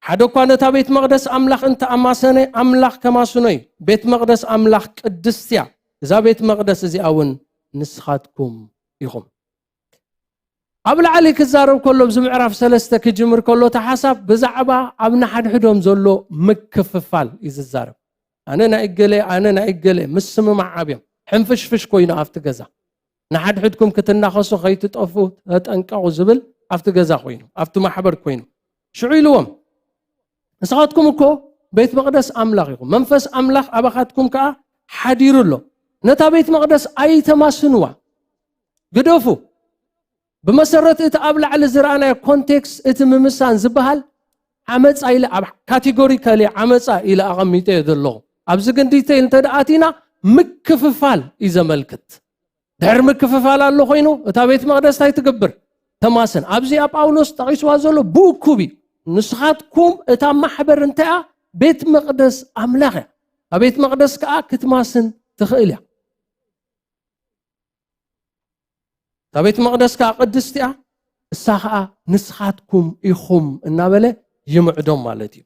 ሓደ እኳ ነታ ቤት መቕደስ ኣምላኽ እንተ ኣማሰነ፣ ኣምላኽ ከማስኖ እዩ። ቤት መቕደስ ኣምላኽ ቅድስቲ እያ። እዛ ቤት መቕደስ እዚኣ እውን ንስኻትኩም ኢኹም። ኣብ ላዕሊ ክዛረብ ከሎ፣ ኣብዚ ምዕራፍ ሰለስተ ክጅምር ከሎ፣ እቲ ሓሳብ ብዛዕባ ኣብ ንሓድሕዶም ዘሎ ምክፍፋል እዩ ዝዛረብ። ኣነ ናይ እገሌ፣ ኣነ ናይ እገሌ፣ ምስምማዕ ኣብዮም። ሕንፍሽፍሽ ኮይኑ ኣብቲ ገዛ። ንሓድሕድኩም ክትናኸሱ ከይትጠፉ ተጠንቀቑ ዝብል ኣብቲ ገዛ ኮይኑ፣ ኣብቲ ማሕበር ኮይኑ። ሽዑ ኢልዎም፣ "ንስኻትኩም እኮ ቤት መቕደስ ኣምላኽ ኢኹም። መንፈስ ኣምላኽ ኣባኻትኩም ከኣ ሓዲሩ ኣሎ። ነታ ቤት መቕደስ ኣይተማስንዋ። ግደፉ።" ብመሰረት እቲ ኣብ ላዕሊ ዝረኣናዮ ኮንቴክስት፣ እቲ ምምሳን ዝበሃል ዓመጻ ኢለ ኣብ ካቴጎሪካሊ ዓመጻ ኢለ ኣቐሚጠ እየ ዘለኹ። ኣብዚ ግን ዲቴይል እንተ ደኣ ኣቲና፣ ምክፍፋል እዩ ዘመልክት። ድሕሪ ምክፍፋል ኣሎ ኮይኑ፣ እታ ቤት መቕደስ እንታይ ትገብር? ተማስን። ኣብዚኣ ጳውሎስ ጠቒስዋ ዘሎ ብእኩብ እዩ። ንስኻትኩም እታ ማሕበር እንታይ እያ? ቤት መቕደስ ኣምላኽ እያ። እታ ቤት መቕደስ ከኣ ክትማስን ትኽእል እያ። እታ ቤት መቕደስ ከኣ ቅድስቲ እያ፣ እሳ ኸኣ ንስኻትኩም ኢኹም እናበለ ይምዕዶም ማለት እዩ።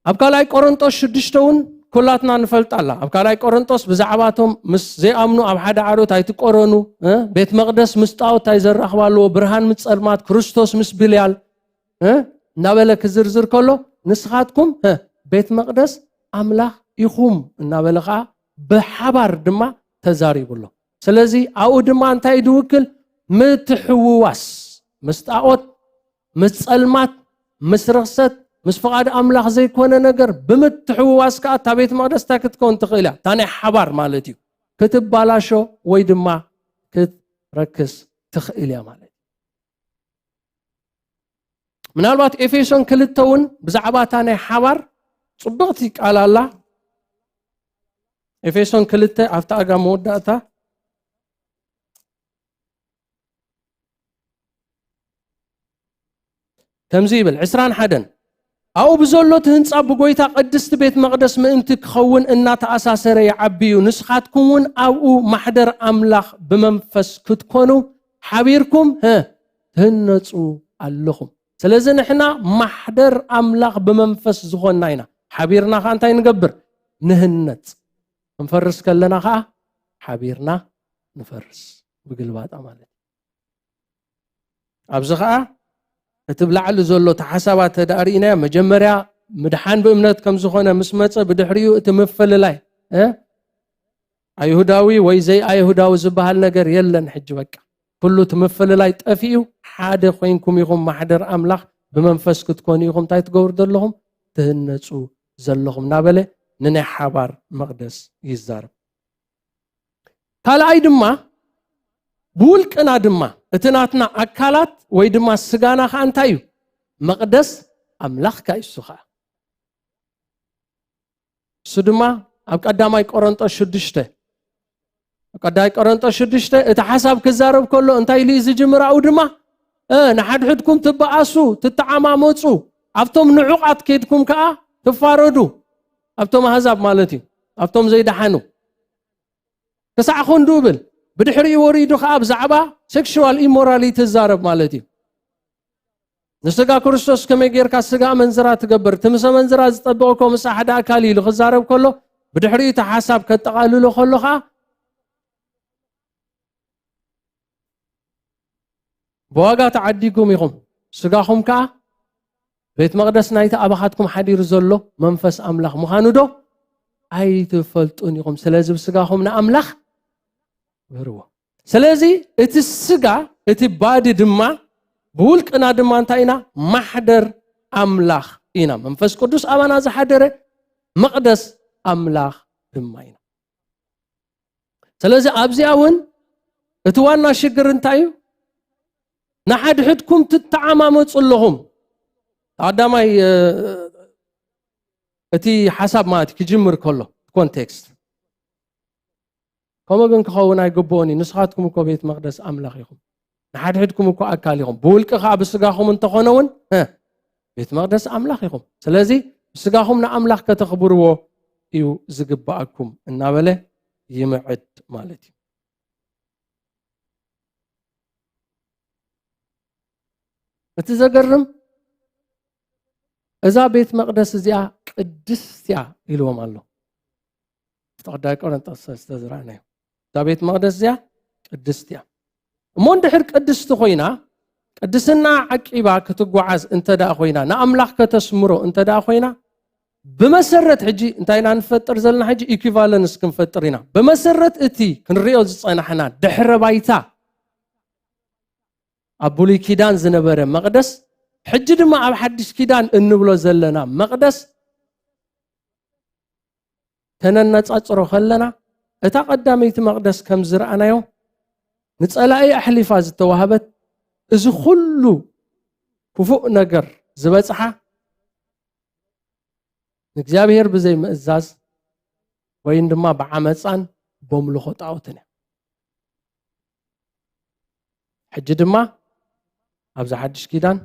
ኣብ ካልኣይ ቆሮንጦስ ሽዱሽተ እውን ኩላትና ንፈልጣ ኣላ። ኣብ ካልኣይ ቆሮንጦስ ብዛዕባቶም ምስ ዘይኣምኑ ኣብ ሓደ ዓዶት ኣይትቆረኑ፣ እ፣ ቤት መቕደስ ምስ ጣዖት እንታይ ዘራኽባ ኣለዎ፣ ብርሃን ምስ ጸልማት፣ ክርስቶስ ምስ ብልያል፣ እ፣ እናበለ ክዝርዝር ከሎ፣ ንስኻትኩም፣ እ፣ ቤት መቕደስ ኣምላኽ ኢኹም እናበለ ኸኣ ብሓባር ድማ ተዛሪቡ ኣሎ። ስለዚ ኣብኡ ድማ እንታይ እዩ ዝውክል? ምትሕውዋስ ምስ ጣዖት፣ ምስ ጸልማት፣ ምስ ርኽሰት፣ ምስ ፍቓድ ኣምላኽ ዘይኮነ ነገር ብምትሕውዋስ ከኣ እታ ቤት መቕደስ እንታይ ክትከውን ትኽእል እያ? እታ ናይ ሓባር ማለት እዩ። ክትባላሾ ወይ ድማ ክትረክስ ትኽእል እያ ማለት እዩ። ምናልባት ኤፌሶን ክልተ እውን ብዛዕባ እታ ናይ ሓባር ጽብቕቲ ቃል ኣላ። ኤፌሶን ክልተ ኣብታ ኣጋ መወዳእታ ከምዚ ይብል ዕስራን ሓደን፣ ኣብኡ ብዘሎ እቲ ህንጻ ብጎይታ ቅድስቲ ቤት መቕደስ ምእንቲ ክኸውን እናተኣሳሰረ ይዓቢ እዩ። ንስኻትኩም እውን ኣብኡ ማሕደር ኣምላኽ ብመንፈስ ክትኮኑ ሓቢርኩም፣ ሀ፣ ትህነጹ ኣለኹም። ስለዚ ንሕና ማሕደር ኣምላኽ ብመንፈስ ዝኾንና ኢና። ሓቢርና ኸኣ እንታይ ንገብር? ንህነጽ። ክንፈርስ ከለና ኸኣ ሓቢርና ንፈርስ። ብግልባጣ ማለት እዩ። ኣብዚ ኸኣ እቲ ብላዕሊ ዘሎ እቲ ሓሳባት ተዳእ ርኢናዮ፣ መጀመርያ ምድሓን ብእምነት ከም ዝኾነ ምስ መጸ፣ ብድሕሪኡ እቲ ምፍልላይ፣ እ? ኣይሁዳዊ ወይ ዘይኣይሁዳዊ ዝበሃል ነገር የለን። ሕጂ በቃ ኩሉ እቲ ምፍልላይ ጠፊኡ፣ ሓደ ኮይንኩም ኢኹም ማሕደር ኣምላኽ፣ ብመንፈስ ክትኮኑ ኢኹም። እንታይ ትገብሩ ዘለኹም? ትህነጹ ዘለኹም እናበለ ንናይ ሓባር መቕደስ ይዛረብ። ካልኣይ ድማ ብውልቅና ድማ እቲ ናትና ኣካላት ወይ ድማ ስጋና ኸኣ እንታይ እዩ? መቕደስ ኣምላኽ ከኣ እዩ እሱ ኸኣ። እሱ ድማ ኣብ ቀዳማይ ቆሮንጦስ ሽዱሽተ፣ ኣብ ቀዳማይ ቆሮንጦስ ሽዱሽተ እቲ ሓሳብ ክዛረብ ከሎ እንታይ ኢሉ እዩ ዝጅምር? ኣብኡ ድማ፣ እ፣ ንሓድሕድኩም ትበኣሱ፣ ትተዓማመጹ፣ ኣብቶም ንዑቓት ከይድኩም ከኣ ትፋረዱ፣ ኣብቶም ኣህዛብ ማለት እዩ፣ ኣብቶም ዘይደሓኑ። ክሳዕ ክንዱ እብል። ብድሕሪኡ ወሪዱ ኸዓ ብዛዕባ ሴክሹዋል ኢሞራሊቲ ይዛረብ ማለት እዩ። ንስጋ ክርስቶስ ከመይ ጌርካ ስጋ ኣመንዝራ ትገብር፣ እቲ ምስ ኣመንዝራ ዝጠብቕ እኮ ምስ ሓደ ኣካል ኢሉ ክዛረብ ከሎ፣ ብድሕሪኡ እቲ ሓሳብ ከጠቓልሎ ከሎ ኸዓ፣ ብዋጋ ተዓዲግኩም ኢኹም፣ ስጋኹም ከኣ ቤት መቕደስ ናይቲ ኣባኻትኩም ሓዲሩ ዘሎ መንፈስ ኣምላኽ ምዃኑ ዶ ኣይትፈልጡን ኢኹም? ስለዚ ብስጋኹም ንኣምላኽ ግበርዎ። ስለዚ እቲ ስጋ፣ እቲ ባዲ ድማ፣ ብውልቅና ድማ እንታይ ኢና? ማሕደር ኣምላኽ ኢና። መንፈስ ቅዱስ ኣባና ዝሓደረ መቕደስ ኣምላኽ ድማ ኢና። ስለዚ ኣብዚኣ እውን እቲ ዋና ሽግር እንታይ እዩ? ንሓድሕድኩም ትተዓማመጹ ኣለኹም። ቀዳማይ፣ እ፣ እቲ ሓሳብ ማለት ክጅምር ከሎ፣ ኮንቴክስት። ከምኡ ግን ክኸውን ኣይግብኦን እዩ። ንስኻትኩም እኮ ቤት መቕደስ ኣምላኽ ኢኹም። ንሓድሕድኩም እኮ ኣካል ኢኹም። ብውልቂ ኸኣ ብስጋኹም እንተኾነ እውን፣ እ፣ ቤት መቕደስ ኣምላኽ ኢኹም። ስለዚ ብስጋኹም ንኣምላኽ ከተኽብርዎ እዩ ዝግብኣኩም እናበለ ይምዕድ ማለት እዩ። እቲ ዘገርም፣ እዛ ቤት መቕደስ እዚኣ ቅድስት እያ ኢልዎም ኣሎ። እቲ ቀዳማይ ቆሮንጦስ ሰለስተ ዝረኣናዮ። እዛ ቤት መቕደስ እዚኣ ቅድስት እያ። እሞ እንድሕር ቅድስቲ ኮይና፣ ቅድስና ዓቂባ ክትጓዓዝ እንተ ደኣ ኮይና፣ ንኣምላኽ ከተስምሮ እንተ ደኣ ኮይና፣ ብመሰረት ሕጂ እንታይ ኢና ንፈጥር ዘለና? ሕጂ ኢኩቫለንስ ክንፈጥር ኢና። ብመሰረት እቲ ክንሪኦ ዝጸናሕና ድሕረ ባይታ፣ ኣብ ብሉይ ኪዳን ዝነበረ መቕደስ፣ ሕጂ ድማ ኣብ ሓድሽ ኪዳን እንብሎ ዘለና መቕደስ ከነነጻጽሮ ከለና፣ እታ ቀዳመይቲ መቕደስ ከም ዝረኣናዮ ንጸላኢ ኣሕሊፋ ዝተዋህበት፣ እዚ ኩሉ ክፉእ ነገር ዝበጽሓ ንእግዚኣብሔር ብዘይ ምእዛዝ ወይን ድማ ብዓመጻን በምልኾ ጣዖትን እያ። ሕጂ ድማ ኣብዚ ሓድሽ ኪዳን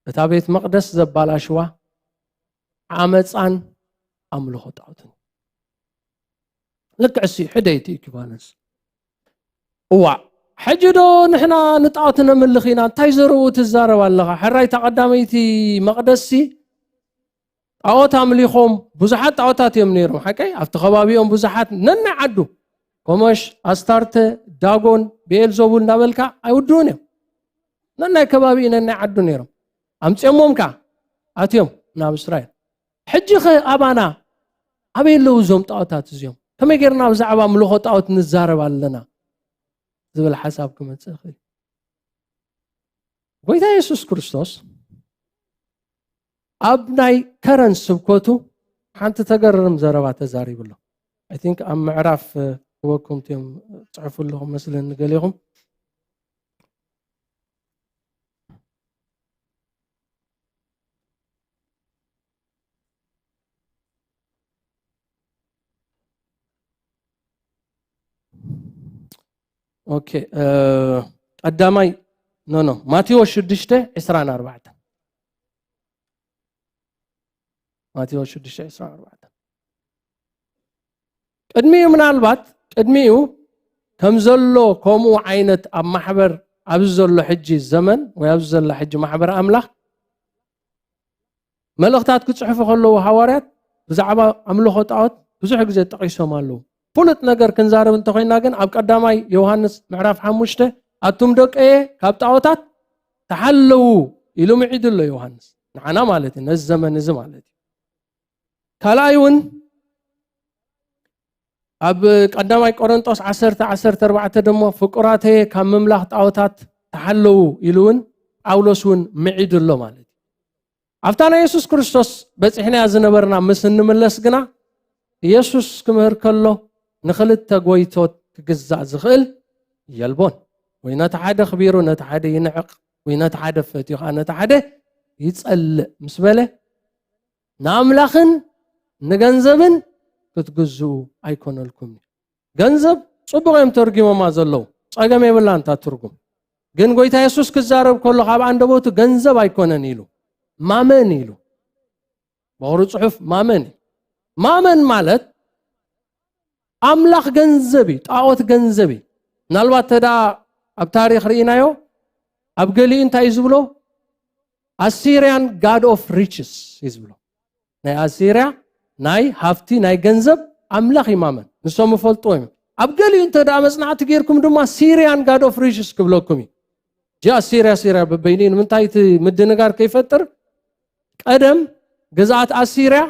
እታ ቤት መቕደስ ዘባላሽዋ ዓመጻን ኣምልኾ ጣዖትን። ልክዕ እሲ ሕደይቲ ኢኩቫለንስ። እዋ፣ ሕጂ ዶ ንሕና ንጣዖት ነምልኽ ኢና? እንታይ ዘረቡ ትዛረብ ኣለኻ? ሕራይ እታ ቀዳመይቲ መቕደስሲ ጣዖት ኣምሊኾም፣ ብዙሓት ጣዖታት እዮም ነይሮም። ሓቀይ? ኣብቲ ከባቢኦም ብዙሓት ነናይ ዓዱ፣ ኮሞሽ፣ ኣስታርተ፣ ዳጎን፣ ብኤልዞቡል እናበልካ ኣይውድኡን እዮም። ነናይ ከባቢኡ ነናይ ዓዱ ነይሮም። ኣምጺኦሞም ከኣ ኣትዮም ናብ እስራኤል። ሕጂ ኸ ኣባና ኣበይ ኣለዉ እዞም ጣዖታት እዚኦም? ከመይ ጌርና ብዛዕባ ኣምልኾ ጣዖት ንዛረብ ኣለና? ዝብል ሓሳብ ክመጽእ ይኽእል። ጎይታ የሱስ ክርስቶስ ኣብ ናይ ከረን ስብከቱ ሓንቲ ተገርም ዘረባ ተዛሪቡ ኣሎ። I think ኣብ ምዕራፍ፣ እ፣ ክበኩም እዮም ጽሑፉ ኣለኹም መስለኒ ገሊኹም። ኦኬ፣ እ፣ ቀዳማይ፣ ኖ፣ ኖ፣ ማቴዎስ ሽዱሽተ ዕስራን ኣርባዕተን። ማቴዎስ ሽዱሽተ ዕስራን ኣርባዕተን። ቅድሚኡ፣ ምናልባት ቅድሚኡ ከም ዘሎ ከምኡ ዓይነት ኣብ ማሕበር ኣብዚ ዘሎ ሕጂ ዘመን ወይ ኣብዚ ዘሎ ሕጂ ማሕበር ኣምላኽ መልእኽታት ክጽሕፉ ከለዉ ሃዋርያት ብዛዕባ ኣምልኾ ጣዖት ብዙሕ ግዜ ጠቒሶም ኣለዉ። ፍሉጥ ነገር ክንዛረብ እንተኾይና ግን ኣብ ቀዳማይ ዮሃንስ ምዕራፍ ሓሙሽተ ኣቱም ደቀየ ካብ ጣዖታት ተሓለዉ ኢሉ ምዒዱ ኣሎ ዮሃንስ። ንዓና ማለት እዩ፣ ነዚ ዘመን እዚ ማለት እዩ። ካልኣይ እውን ኣብ ቀዳማይ ቆሮንጦስ ዓሰርተ ዓሰርተ ኣርባዕተ ደሞ ፍቁራተየ ካብ ምምላኽ ጣዖታት ተሓለዉ ኢሉ እውን ጳውሎስ እውን ምዒዱ ኣሎ ማለት እዩ። ኣብታ ናይ የሱስ ክርስቶስ በጺሕናያ ዝነበርና ምስ እንምለስ ግና፣ የሱስ ክምህር ከሎ ንኽልተ ጎይቶት ክግዛእ ዝኽእል የልቦን። ወይ ነቲ ሓደ ኣኽቢሩ ነቲ ሓደ ይንዕቕ፣ ወይ ነቲ ሓደ ፈትዩ ኸዓ ነቲ ሓደ ይጸልእ ምስ በለ፣ ንኣምላኽን ንገንዘብን ክትግዝኡ ኣይኮነልኩምን። ገንዘብ ጽቡቕ እዮም ተርጊሞማ ዘለዉ፣ ጸገም የብላን እታ ትርጉም። ግን ጎይታ የሱስ ክዛረብ ከሎ ካብ ኣንደበቱ ገንዘብ ኣይኮነን ኢሉ፣ ማመን ኢሉ። ምኽሪ ጽሑፍ ማመን እዩ። ማመን ማለት ኣምላኽ ገንዘብ እዩ፣ ጣዖት ገንዘብ እዩ። ምናልባት ተዳ ኣብ ታሪኽ ርኢናዮ፣ ኣብ ገሊኡ እንታይ እዩ ዝብሎ? ኣሲርያን ጋድ ኦፍ ሪችስ እዩ ዝብሎ። ናይ ኣሲርያ ናይ ሃብቲ ናይ ገንዘብ ኣምላኽ ይማመን። ንሶም ይፈልጥዎ እዮም። ኣብ ገሊኡ እንተ ደኣ መጽናዕቲ ጌርኩም ድማ ሲርያን ጋድ ኦፍ ሪችስ ክብለኩም እዩ። እዚኣ ኣሲርያ፣ ሲርያ በበይኑ እዩ። ንምንታይ እቲ ምድንጋር ከይፈጥር፣ ቀደም ግዝኣት ኣሲርያ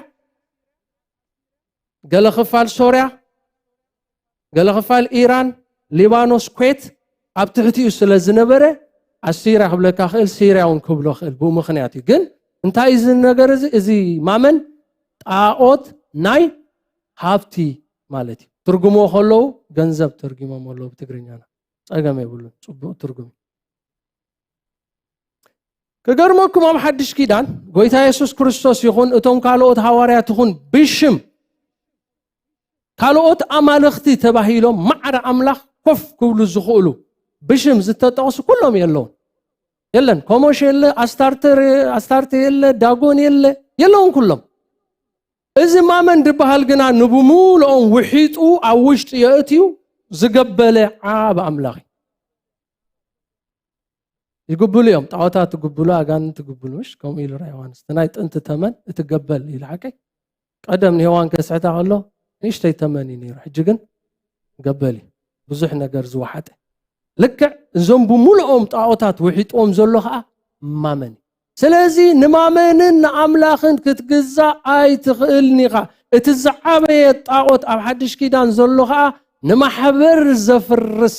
ገለ ክፋል ሶርያ፣ ገለ ክፋል ኢራን፣ ሊባኖስ፣ ኩዌት ኣብ ትሕቲኡ ስለ ዝነበረ ኣሲርያ ክብለካ ክእል፣ ሲርያ እውን ክብሎ ክእል። ብኡ ምኽንያት እዩ። ግን እንታይ እዩ እዚ ነገር እዚ? እዚ ማመን ጣዖት ናይ ሃብቲ ማለት እዩ። ትርጉምዎ ከለዉ ገንዘብ ተርጊሞም ኣለዉ ብትግርኛና። ጸገም የብሉን። ጽቡቕ ትርጉም እዩ። ክገርመኩም ኣብ ሓድሽ ኪዳን ጎይታ የሱስ ክርስቶስ ይኹን እቶም ካልኦት ሃዋርያት ይኹን ብሽም ካልኦት ኣማልኽቲ ተባሂሎም ማዕረ ኣምላኽ ኮፍ ክብሉ ዝኽእሉ ብሽም ዝተጠቕሱ ኩሎም የለውን። የለን። ኮሞሽ የለ፣ ኣስታርተ፣ ኣስታርተ የለ፣ ዳጎን የለ፣ የለውን ኩሎም። እዚ ማመን ድበሃል ግና ንብሙሉኦም ውሒጡ ኣብ ውሽጡ የእትዩ ዝገበለ ዓብ ኣምላኽ እዩ። ይግብሉ እዮም፣ ጣዖታት ትግብሉ፣ ኣጋንንት ትግብሉ፣ ምሽ? ከምኡ ኢሉ ራ ዮሃንስ። እቲ ናይ ጥንቲ ተመን፣ እቲ ገበል ኢሉ ሓቀይ። ቀደም ንሄዋን ከስሕታ ከሎ፣ ንእሽተይ ተመን እዩ ነይሩ። ሕጂ ግን ገበል እዩ። ብዙሕ ነገር ዝወሓጠ። ልክዕ እዞም ብሙሉኦም ጣዖታት ውሒጥዎም ዘሎ ኸዓ ማመን እዩ። ስለዚ ንማመንን ንኣምላኽን ክትግዛእ ኣይትኽእልን ኢኻ። እቲ ዝዓበየ ጣዖት ኣብ ሓድሽ ኪዳን ዘሎ ኸዓ ንማሕበር ዘፍርስ።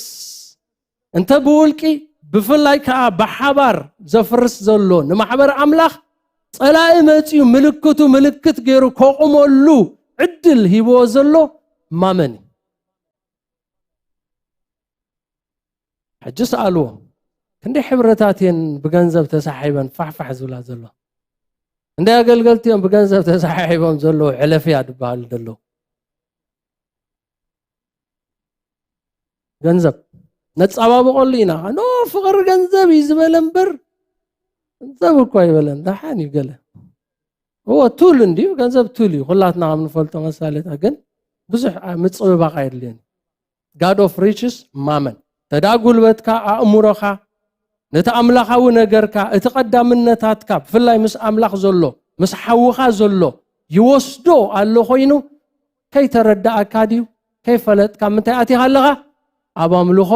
እንተ ብውልቂ፣ ብፍላይ ከኣ ብሓባር ዘፍርስ ዘሎ ንማሕበር ኣምላኽ፣ ጸላኢ መጺኡ ምልክቱ ምልክት ገይሩ ከቑመሉ ዕድል ሂብዎ ዘሎ ማመን እዩ። ሕጂ ሰኣልዎ፣ ክንደይ ሕብረታት እየን ብገንዘብ ተሳሒበን ፋሕፋሕ ዝብላ ዘሎ? ክንደይ ኣገልገልቲ እዮም ብገንዘብ ተሳሒቦም ዘለዉ፣ ሕለፍያ ዝበሃሉ ዘለዉ? ገንዘብ ነጻባብቐሉ ኢና። ኖ፣ ፍቕሪ ገንዘብ እዩ ዝበለ እምበር፣ ገንዘብ እኮ ኣይበለን። ደሓን እዩ ገለ። እዎ፣ ቱል እንድዩ፣ ገንዘብ ቱል እዩ። ኩላትና ከም ንፈልጦ መሳለጥያ፣ ግን ብዙሕ ምጽብባቕ ኣየድልዮን። God of riches ማመን። ተዳ ጉልበትካ፣ ኣእምሮኻ፣ ነቲ ኣምላኻዊ ነገርካ፣ እቲ ቀዳምነታትካ፣ ብፍላይ ምስ ኣምላኽ ዘሎ፣ ምስ ሓውኻ ዘሎ ይወስዶ ኣሎ ኮይኑ፣ ከይተረዳኣካ ድዩ? ከይፈለጥካ ምንታይ ኣቲኻ ኣለኻ? ኣብ ኣምልኾ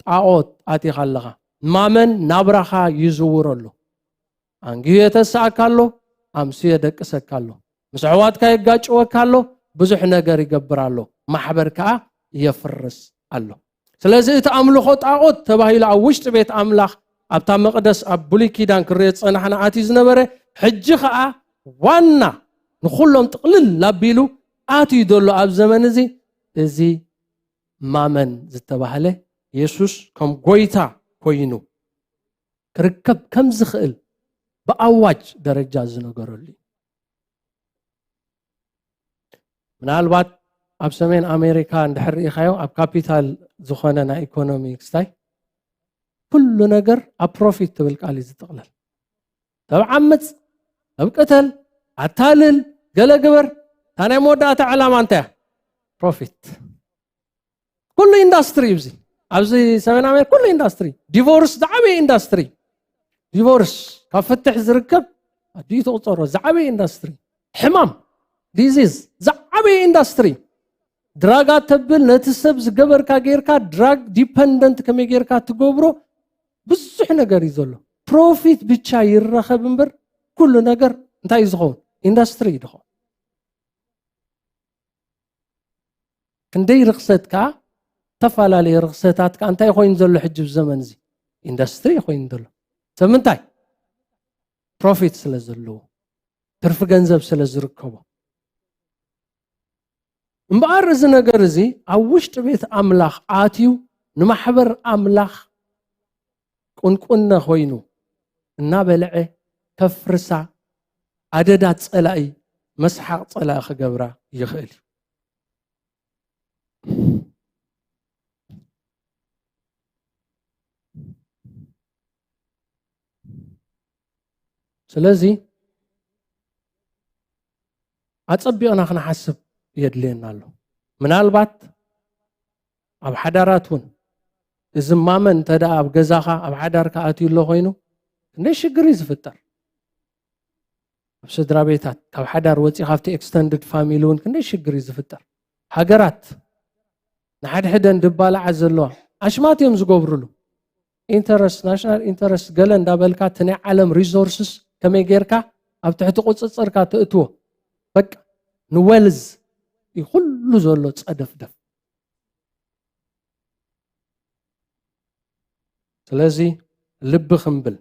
ጣዖት ኣቲኻ ኣለኻ። ማመን ናብራኻ ይዝውር ኣሎ። ኣንጊሁ የተስኣካ ኣሎ፣ ኣምስዩ የደቅሰካ ኣሎ። ምስ ኣሕዋትካ የጋጭወካ ኣሎ፣ ብዙሕ ነገር ይገብር ኣሎ። ማሕበር ከኣ የፍርስ ኣሎ። ስለዚ እቲ ኣምልኾ ጣዖት ተባሂሉ ኣብ ውሽጢ ቤት ኣምላኽ፣ ኣብታ መቕደስ ኣብ ብሉይ ኪዳን ክንሪኦ ዝጸናሕና ኣትዩ ዝነበረ፣ ሕጂ ኸኣ ዋና ንኹሎም ጥቕልል ኣቢሉ ኣትዩ ዘሎ ኣብ ዘመን እዚ፣ እዚ ማመን ዝተባህለ የሱስ ከም ጎይታ ኮይኑ ክርከብ ከም ዝኽእል ብኣዋጅ ደረጃ ዝነገረሉ እዩ። ምናልባት ኣብ ሰሜን ኣሜሪካ እንድሕር ርኢኻዮ፣ ኣብ ካፒታል ዝኾነ ናይ ኢኮኖሚ ክስታይ ኩሉ ነገር ኣብ ፕሮፊት ትብል ቃል እዩ ዝጥቕለል። ሰብ ዓምጽ፣ ሰብ ቅተል፣ ኣታልል፣ ገለ ግበር። እታ ናይ መወዳእታ ዕላማ እንታይ እያ? ፕሮፊት። ኩሉ ኢንዳስትሪ እዩ እዚ። ኣብዚ ሰሜን ኣሜሪካ ኩሉ ኢንዳስትሪ። ዲቮርስ ዝዓበየ ኢንዳስትሪ። ዲቮርስ ካብ ፍትሕ ዝርከብ ኣዲኡ ተቑፀሮ ዝዓበየ ኢንዳስትሪ። ሕማም፣ ዲዚዝ፣ ዝዓበየ ኢንዳስትሪ። ድራጋ ተብል ነቲ ሰብ ዝገበርካ ጌርካ ድራግ ዲፐንደንት ከመይ ጌርካ ትገብሮ ብዙሕ ነገር እዩ ዘሎ። ፕሮፊት ብቻ ይረኸብ እምበር ኩሉ ነገር እንታይ እዩ ዝኸውን? ኢንዳስትሪ እዩ ዝኸውን። ክንደይ ርኽሰት ከኣ፣ ዝተፈላለየ ርኽሰታት ከኣ እንታይ ኮይኑ ዘሎ ሕጂ ኣብዚ ዘመን እዚ? ኢንዳስትሪ ኮይኑ ዘሎ። ሰብ ምንታይ? ፕሮፊት ስለ ዘለዎ፣ ትርፊ ገንዘብ ስለ ዝርከቦ። እምበኣር እዚ ነገር እዚ ኣብ ውሽጢ ቤት ኣምላኽ ኣትዩ ንማሕበር ኣምላኽ ቁንቁነ ኮይኑ እናበልዐ ከፍርሳ፣ ኣደዳ ጸላኢ፣ መስሓቕ ጸላኢ ክገብራ ይኽእል እዩ። ስለዚ ኣጸቢቕና ክንሓስብ የድልየና ኣሎ። ምናልባት ኣብ ሓዳራት እውን እዚ ማመን እንተ ደኣ ኣብ ገዛኻ ኣብ ሓዳርካ ኣትዩ ኣሎ ኮይኑ ክንደይ ሽግር እዩ ዝፍጠር። ኣብ ስድራ ቤታት ካብ ሓዳር ወፂኻ ኣብቲ ኤክስተንድድ ፋሚሊ እውን ክንደይ ሽግር እዩ ዝፍጠር። ሃገራት ንሓድሕደን ድባላዓ ዘለዋ ኣሽማት እዮም ዝገብሩሉ። ኢንተረስት፣ ናሽናል ኢንተረስት ገለ እንዳበልካ እቲ ናይ ዓለም ሪሶርስስ ከመይ ጌርካ ኣብ ትሕቲ ቁፅፅርካ ተእትዎ። በቃ ንወልዝ እዩ ኩሉ ዘሎ ፀደፍደፍ። ስለዚ ልቢ ክንብል፣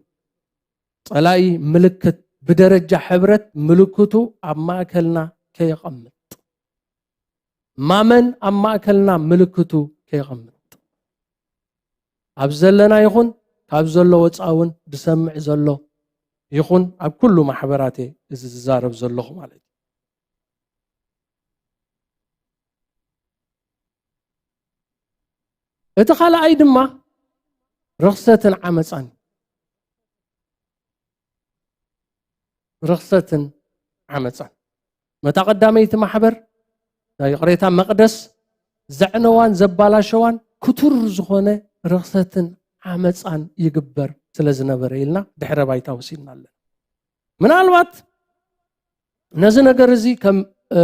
ጸላኢ ምልክት ብደረጃ ሕብረት ምልክቱ ኣብ ማእከልና ከየቐምጥ፣ ማመን ኣብ ማእከልና ምልክቱ ከየቐምጥ፣ ኣብ ዘለና ይኹን ካብ ዘሎ ወጻኢ እውን ዝሰምዕ ዘሎ ይኹን ኣብ ኩሉ ማሕበራት እየ እዚ ዝዛረብ ዘለኹ ማለት እዩ። እቲ ካልኣይ ድማ ርኽሰትን ዓመፃን እዩ። ርኽሰትን ዓመፃን። መታ ቀዳመይቲ ማሕበር ናይ ይቕሬታ መቕደስ ዘዕነዋን ዘባላሸዋን ክቱር ዝኾነ ርኽሰትን ዓመፃን ይግበር ስለ ዝነበረ ኢልና ድሕረ ባይታ ወሲድና ኣለና። ምናልባት ነዚ ነገር እዚ ከም፣ እ፣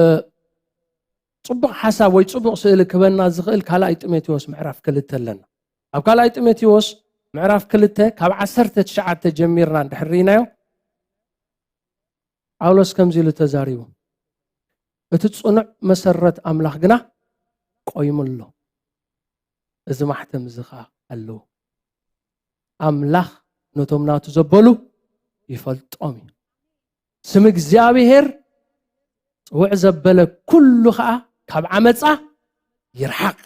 ጽቡቕ ሓሳብ ወይ ጽቡቕ ስእሊ ክበና ዝኽእል ካልኣይ ጢሞቴዎስ ምዕራፍ ክልተ ኣለና። ኣብ ካልኣይ ጢሞቴዎስ ምዕራፍ ክልተ ካብ ዓሰርተ ትሽዓተ ጀሚርና እንድሕር ርኢናዮ፣ ጳውሎስ ከምዚ ኢሉ ተዛሪቡ፣ "እቲ ጽኑዕ መሰረት ኣምላኽ ግና ቆይሙ ኣሎ፣ እዚ ማሕተም እዚ ኸኣ ኣለዎ። ኣምላኽ ነቶም ናቱ ዘበሉ ይፈልጦም እዩ። ስም እግዚኣብሔር ጽውዕ ዘበለ ኩሉ ኸኣ ካብ ዓመጻ ይርሓቕ."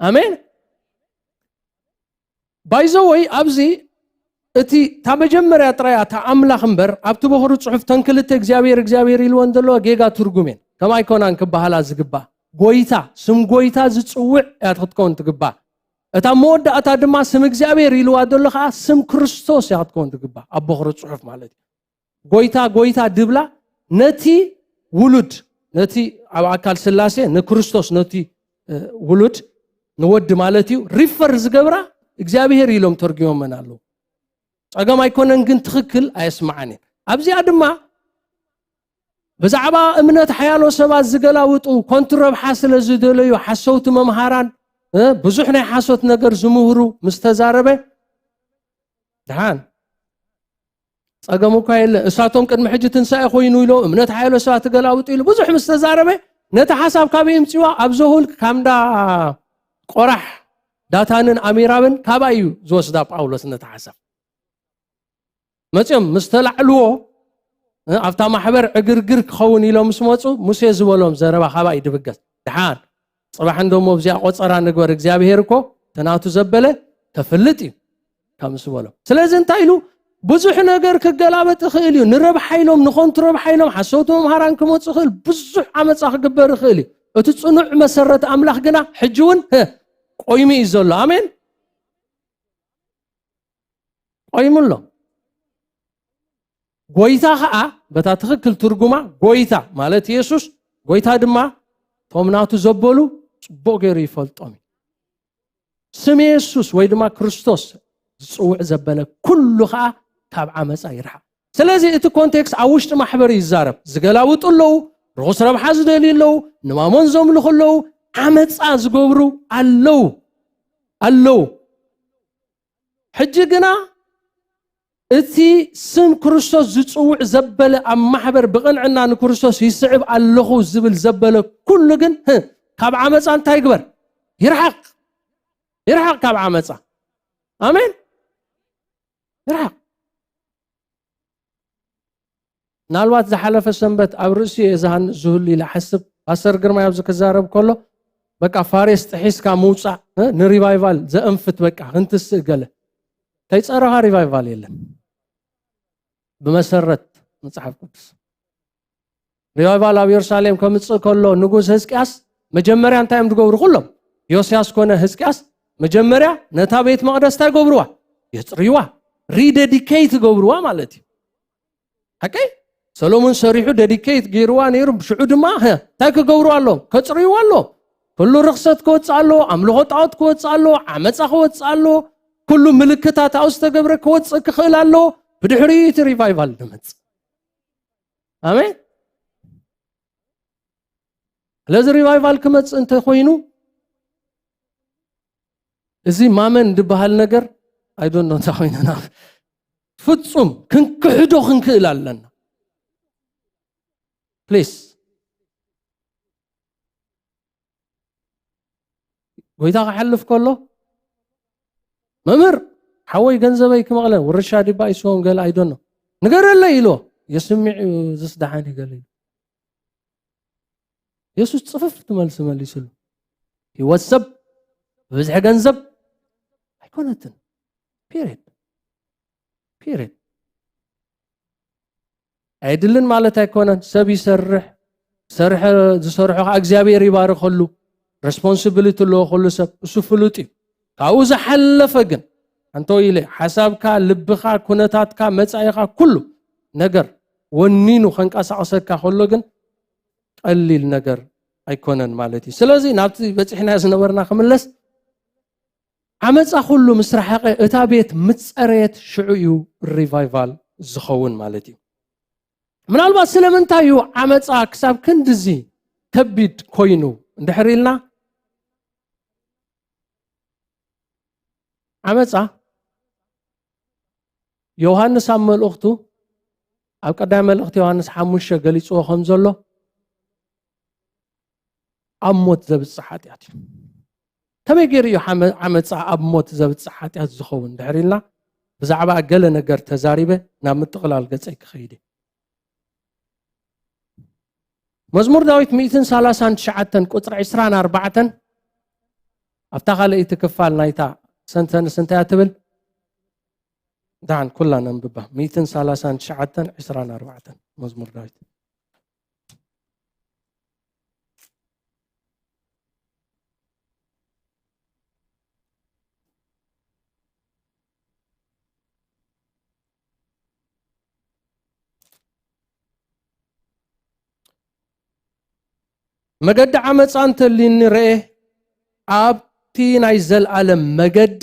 ኣሜን። ባይዘወይ ኣብዚ እቲ እታ መጀመርያ ጥራይ እታ ኣምላኽ እምበር ኣብቲ በኹሩ ጽሑፍ ተን ክልተ እግዚኣብሔር እግዚኣብሔር ኢልወን ዘለዋ ጌጋ ትርጉም እየን። ከምኣ ኣይኮናን ክበሃላ ዝግባእ። ጎይታ፣ ስም ጎይታ ዝጽውዕ እያ ክትከውን ትግባእ። እታ መወዳእታ ድማ ስም እግዚኣብሔር ኢልዋ ዘሎ ኸኣ ስም ክርስቶስ እያ ክትከውን ትግባእ። ኣብ በኹሩ ጽሑፍ ማለት እዩ። ጎይታ ጎይታ ድብላ ነቲ ውሉድ፣ ነቲ ኣብ ኣካል ስላሴ ንክርስቶስ ነቲ፣ እ፣ ውሉድ ንወዲ ማለት እዩ ሪፈር ዝገብራ እግዚኣብሔር ኢሎም ተርጉሞመን ኣለዉ። ጸገም ኣይኮነን ግን ትኽክል ኣየስምዓን እየን። ኣብዚኣ ድማ ብዛዕባ እምነት ሓያሎ ሰባት ዝገላውጡ ኮንቱ ረብሓ ስለ ዝደለዩ ሓሰውቲ መምሃራን፣ እ፣ ብዙሕ ናይ ሓሶት ነገር ዝምህሩ ምስ ተዛረበ ደሓን ጸገም እኳ የለ። እሳቶም ቅድሚ ሕጂ ትንሳኤ ኮይኑ ኢሎ እምነት ሓያሎ ሰባት ትገላውጡ ኢሉ ብዙሕ ምስ ተዛረበ ነቲ ሓሳብ ካበይ ይምጽዋ ኣብ ዘሁል ካምዳ ቆራሕ ዳታንን ኣሚራብን ካባይ እዩ ዝወስዳ ጳውሎስ ነቲ ሓሳብ። መጺኦም ምስ ተላዕልዎ፣ እ፣ ኣብታ ማሕበር ዕግርግር ክኸውን ኢሎም ምስ መጹ ሙሴ ዝበሎም ዘረባ ካባይ ድብገስ። ደሓን ጽባሕ እንደሞ ኣብዚኣ ቆጸራ ንግበር፣ እግዚኣብሔር እኮ ተናቱ ዘበለ ከፍልጥ እዩ ከምስ በሎ። ስለዚ እንታይ ኢሉ? ብዙሕ ነገር ክገላበጥ ይኽእል እዩ። ንረብሓ ኢሎም፣ ንኾንቱ ረብሓ ኢሎም ሓሰውቲ መምሃራን ክመጹ ይኽእል፣ ብዙሕ ዓመፃ ክግበር ይኽእል እዩ። እቲ ጽኑዕ መሰረት ኣምላኽ ግና ሕጂ እውን፣ ህ፣ ቆይሙ እዩ ዘሎ። ኣሜን። ቆይሙ ኣሎ። ጎይታ ኸዓ በታ ትኽክል ትርጉማ ጎይታ ማለት የሱስ፣ ጎይታ ድማ እቶም ናቱ ዘበሉ ጽቡቕ ገይሩ ይፈልጦም እዩ። ስም የሱስ ወይ ድማ ክርስቶስ ዝጽውዕ ዘበለ ኩሉ ኸዓ ካብ ዓመፃ ይርሓቕ። ስለዚ እቲ ኮንቴክስት ኣብ ውሽጢ ማሕበር ይዛረብ። ዝገላብጡ ኣለዉ፣ ርኹስ ረብሓ ዝደልዩ ኣለዉ፣ ንማሞን ዘምልኹ ኣለዉ፣ ዓመፃ ዝገብሩ ኣለዉ ኣለዉ። ሕጂ ግና እቲ ስም ክርስቶስ ዝጽውዕ ዘበለ ኣብ ማሕበር ብቕንዕና ንክርስቶስ ይስዕብ ኣለኹ ዝብል ዘበለ ኩሉ ግን ህ፣ ካብ ዓመፃ እንታይ ይግበር? ይርሓቕ። ይርሓቕ ካብ ዓመፃ። ኣሜን። ይርሓቕ። ምናልባት ዝሓለፈ ሰንበት ኣብ ርእሲ እየ ዝሃንፅ ዝህሉ ኢለ ሓስብ። ፓስተር ግርማይ ኣብዚ ክዛረብ ከሎ በቃ ፋሬስ ጥሒስካ ምውፃእ እ፣ ንሪቫይቫል ዘእንፍት በቃ ክንትስእ ገለ ከይፀረኻ ሪቫይቫል የለን። ብመሰረት መፅሓፍ ቅዱስ ሪቫይቫል ኣብ የሩሳሌም ከምፅእ ከሎ ንጉስ ህዝቅያስ መጀመርያ እንታይ እዮም ዝገብሩ? ኩሎም ዮስያስ ኮነ ህዝቅያስ መጀመርያ ነታ ቤት መቕደስ እንታይ ገብርዋ? የፅርይዋ፣ ሪደዲኬት ገብርዋ ማለት እዩ። ሓቀይ ሰሎሞን ሰሪሑ ደዲኬት ገይርዋ ነይሩ። ሽዑ ድማ ሀ፣ እንታይ ክገብሩ ኣለዎም? ከፅርይዋ ኣለዎም። ኩሉ ርኽሰት ክወፅእ ኣለዎ። ኣምልኾ ጣዖት ክወፅእ ኣለዎ። ዓመፃ ክወፅእ ኣለዎ። ኩሉ ምልክታት ኣብኡ ዝተገብረ ክወፅእ ክኽእል ኣለዎ። ብድሕሪኡ እቲ ሪቫይቫል ዝመፅእ። ኣሜን። ስለዚ ሪቫይቫል ክመፅእ እንተኮይኑ እዚ ማመን ዝበሃል ነገር ኣይዶኖ እንታይ ኮይነና ፍጹም ክንክሕዶ ክንክእል ኣለና። ፕሊስ ጎይታ ክሓልፍ ከሎ መምህር ሓወይ ገንዘበይ ክመቕለ ውርሻ ዲባ ይስዎም ገለ ኣይዶኖ ንገረለይ ኢልዎ የስሚዕ እዩ ዝስዳሓን ይገለ ኢሉ። የሱስ ጽፍፍ ትመልሲ መሊስሉ። ህይወት ሰብ ብብዝሒ ገንዘብ ኣይኮነትን። ፒሪድ ፒሪድ። ኣይድልን ማለት ኣይኮነን። ሰብ ይሰርሕ፣ ዝሰርሐ ዝሰርሖ ከዓ እግዚኣብሔር ይባርኸሉ። ሬስፖንሲቢሊቲ ኣለዎ ኩሉ ሰብ፣ እሱ ፍሉጥ እዩ። ካብኡ ዝሓለፈ ግን ኣንተ ኢለ ሓሳብካ፣ ልብኻ፣ ኩነታትካ፣ መጻኢኻ፣ ኩሉ ነገር ወኒኑ ከንቀሳቕሰካ ከሎ ግን ቀሊል ነገር ኣይኮነን ማለት እዩ። ስለዚ ናብቲ በፂሕና ዝነበርና ክምለስ፣ ዓመፃ ኩሉ ምስ ረሓቐ እታ ቤት ምፀረየት ሽዑ እዩ ሪቫይቫል ዝኸውን ማለት እዩ። ምናልባት ስለምንታይ እዩ ዓመፃ ክሳብ ክንድዚ ከቢድ ኮይኑ እንድሕር ኢልና ዓመፃ ዮሃንስ ኣብ መልእኽቱ ኣብ ቀዳይ መልእኽቲ ዮሃንስ ሓሙሽተ ገሊፅዎ ከም ዘሎ ኣብ ሞት ዘብፅሕ ሓጢኣት እዩ። ከመይ ገይሩ እዩ ዓመፃ ኣብ ሞት ዘብፅሕ ሓጢኣት ዝኸውን ድሕር ኢልና ብዛዕባ ገለ ነገር ተዛሪበ ናብ ምጥቕላል ገፀይ ክኸይድ እዩ። መዝሙር ዳዊት ሚእትን ሰላሳን ትሽዓተን ቁፅሪ ዕስራን ኣርባዕተን ኣብታ ካልኣይቲ ክፋል ናይታ ሰንተንስ እንታይ እያ ትብል? ዳን ኩላ ነንብባ። ሚእትን ሰላሳን ትሽዓተን ዕስራን ኣርባዕተን መዝሙር ዳዊት። መገዲ ዓመፃ እንተልዩኒ ረኤ ኣብቲ ናይ ዘለኣለም መገዲ